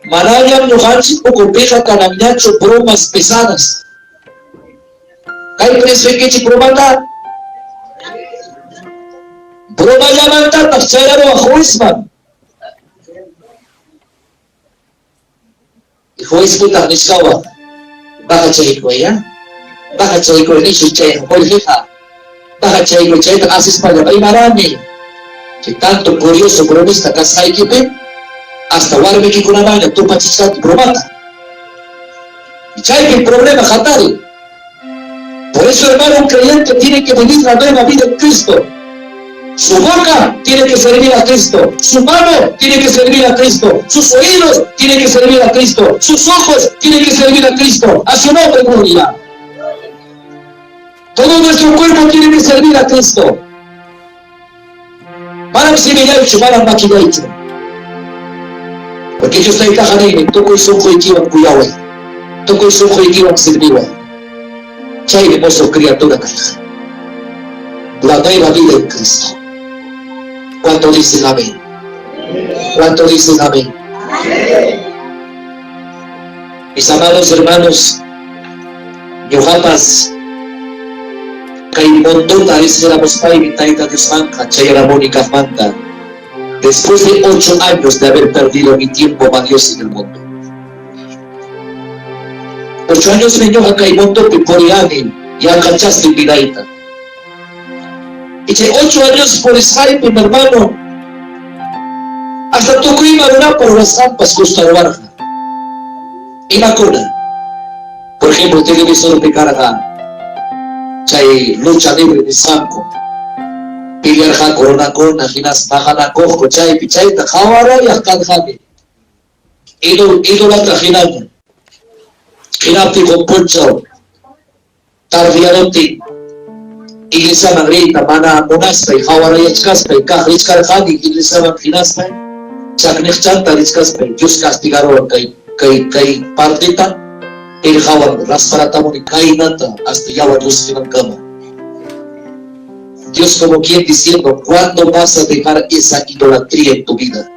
manañam ñuqanchik ukupiqa kananñachu bromas pesadas. Kay presuykichik bromata? Bromallamantataq chayarwaq juezman. Juezpitaq nichkawaq, bajachaykuy, ya? Bajachaykuy nishu chayqa qullqiqa. Bajachaykuy chayta asispalla imarani. Chay tanto curioso bromista kasqaykipi hasta warmikikunamanña tupachichkanki bromata. Y chaypi problema hatari. Por eso, hermano, un creyente tiene que vivir la nueva vida en Cristo. Su boca tiene que servir a Cristo. Su mano tiene que servir a Cristo. Sus oídos tienen que servir a Cristo. Sus ojos tienen que servir a Cristo. A su nombre, gloria. Todo nuestro cuerpo tiene que servir a Cristo. Manam simillaychu, manam makillaychu. Porque Dios taytaqa ninmi, tukuy sunquykiwan kuyaway, tukuy sunquykiwan serviway. Chaymi mozo criatura kayqa. La nueva vida en Cristo. ¿Cuánto dicen amén? ¿Cuánto dicen amén? Mis amados hermanos, ñuqapas kay mundota riqsiramuspaymi Tayta Diosmanqa chayaramuni kaqmanta. Después de 8 años de haber perdido mi tiempo valioso en el mundo. 8 años me ñuqa kay mundopi puriyani yanqachastin vidayta. Y chay 8 años purisqaypi, mi hermano, hasta tukuy ima runapa ruwasqanpas gustaruwarqa. Imakuna? Por ejemplo, televisorpi karqa chay lucha libre nisqanku. Pelearqaku runakuna hinaspa maqanakuqku chaypi chayta qhawarayaq karqani. Idolatra hinaña. Hinaptin huk punchaw tardiyaruptin iglesiaman riyta mana munaspay qhawarayachkaspay kaq richkarqani iglesiaman hinaspay chakniqchanta richkaspay Dios castigaruwan kay kay kay partita pirqawan rasparatamuni kaynata hasta yawar lluqsinankama. Dios como quien diciendo, ¿cuándo vas a dejar esa idolatría en tu vida?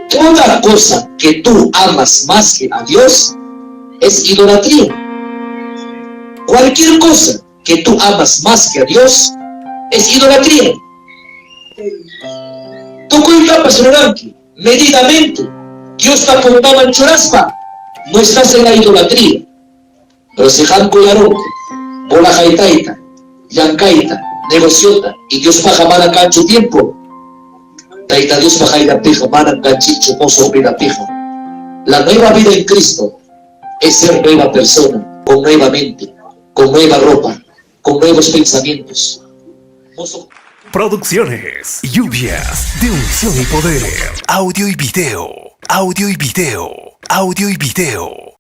Toda cosa que tú amas más que a Dios es idolatría. Cualquier cosa que tú amas más que a Dios es idolatría. Tukuytapas ruranki, medidamente. Diosta puntaman churaspa, no estás en la idolatría. Pero si qam kuyarunki, bola haytayta, llankayta, negociota, y Diospaqqa mana kanchu tiempo, Tayta Diospa qayllanpiqa manam kanchikchu mosoq vidapiqa. La nueva vida en Cristo es ser nueva persona, con nueva mente, con nueva ropa, con nuevos pensamientos. Producciones, lluvias de unción y poder. Audio y video, audio y video, audio y video.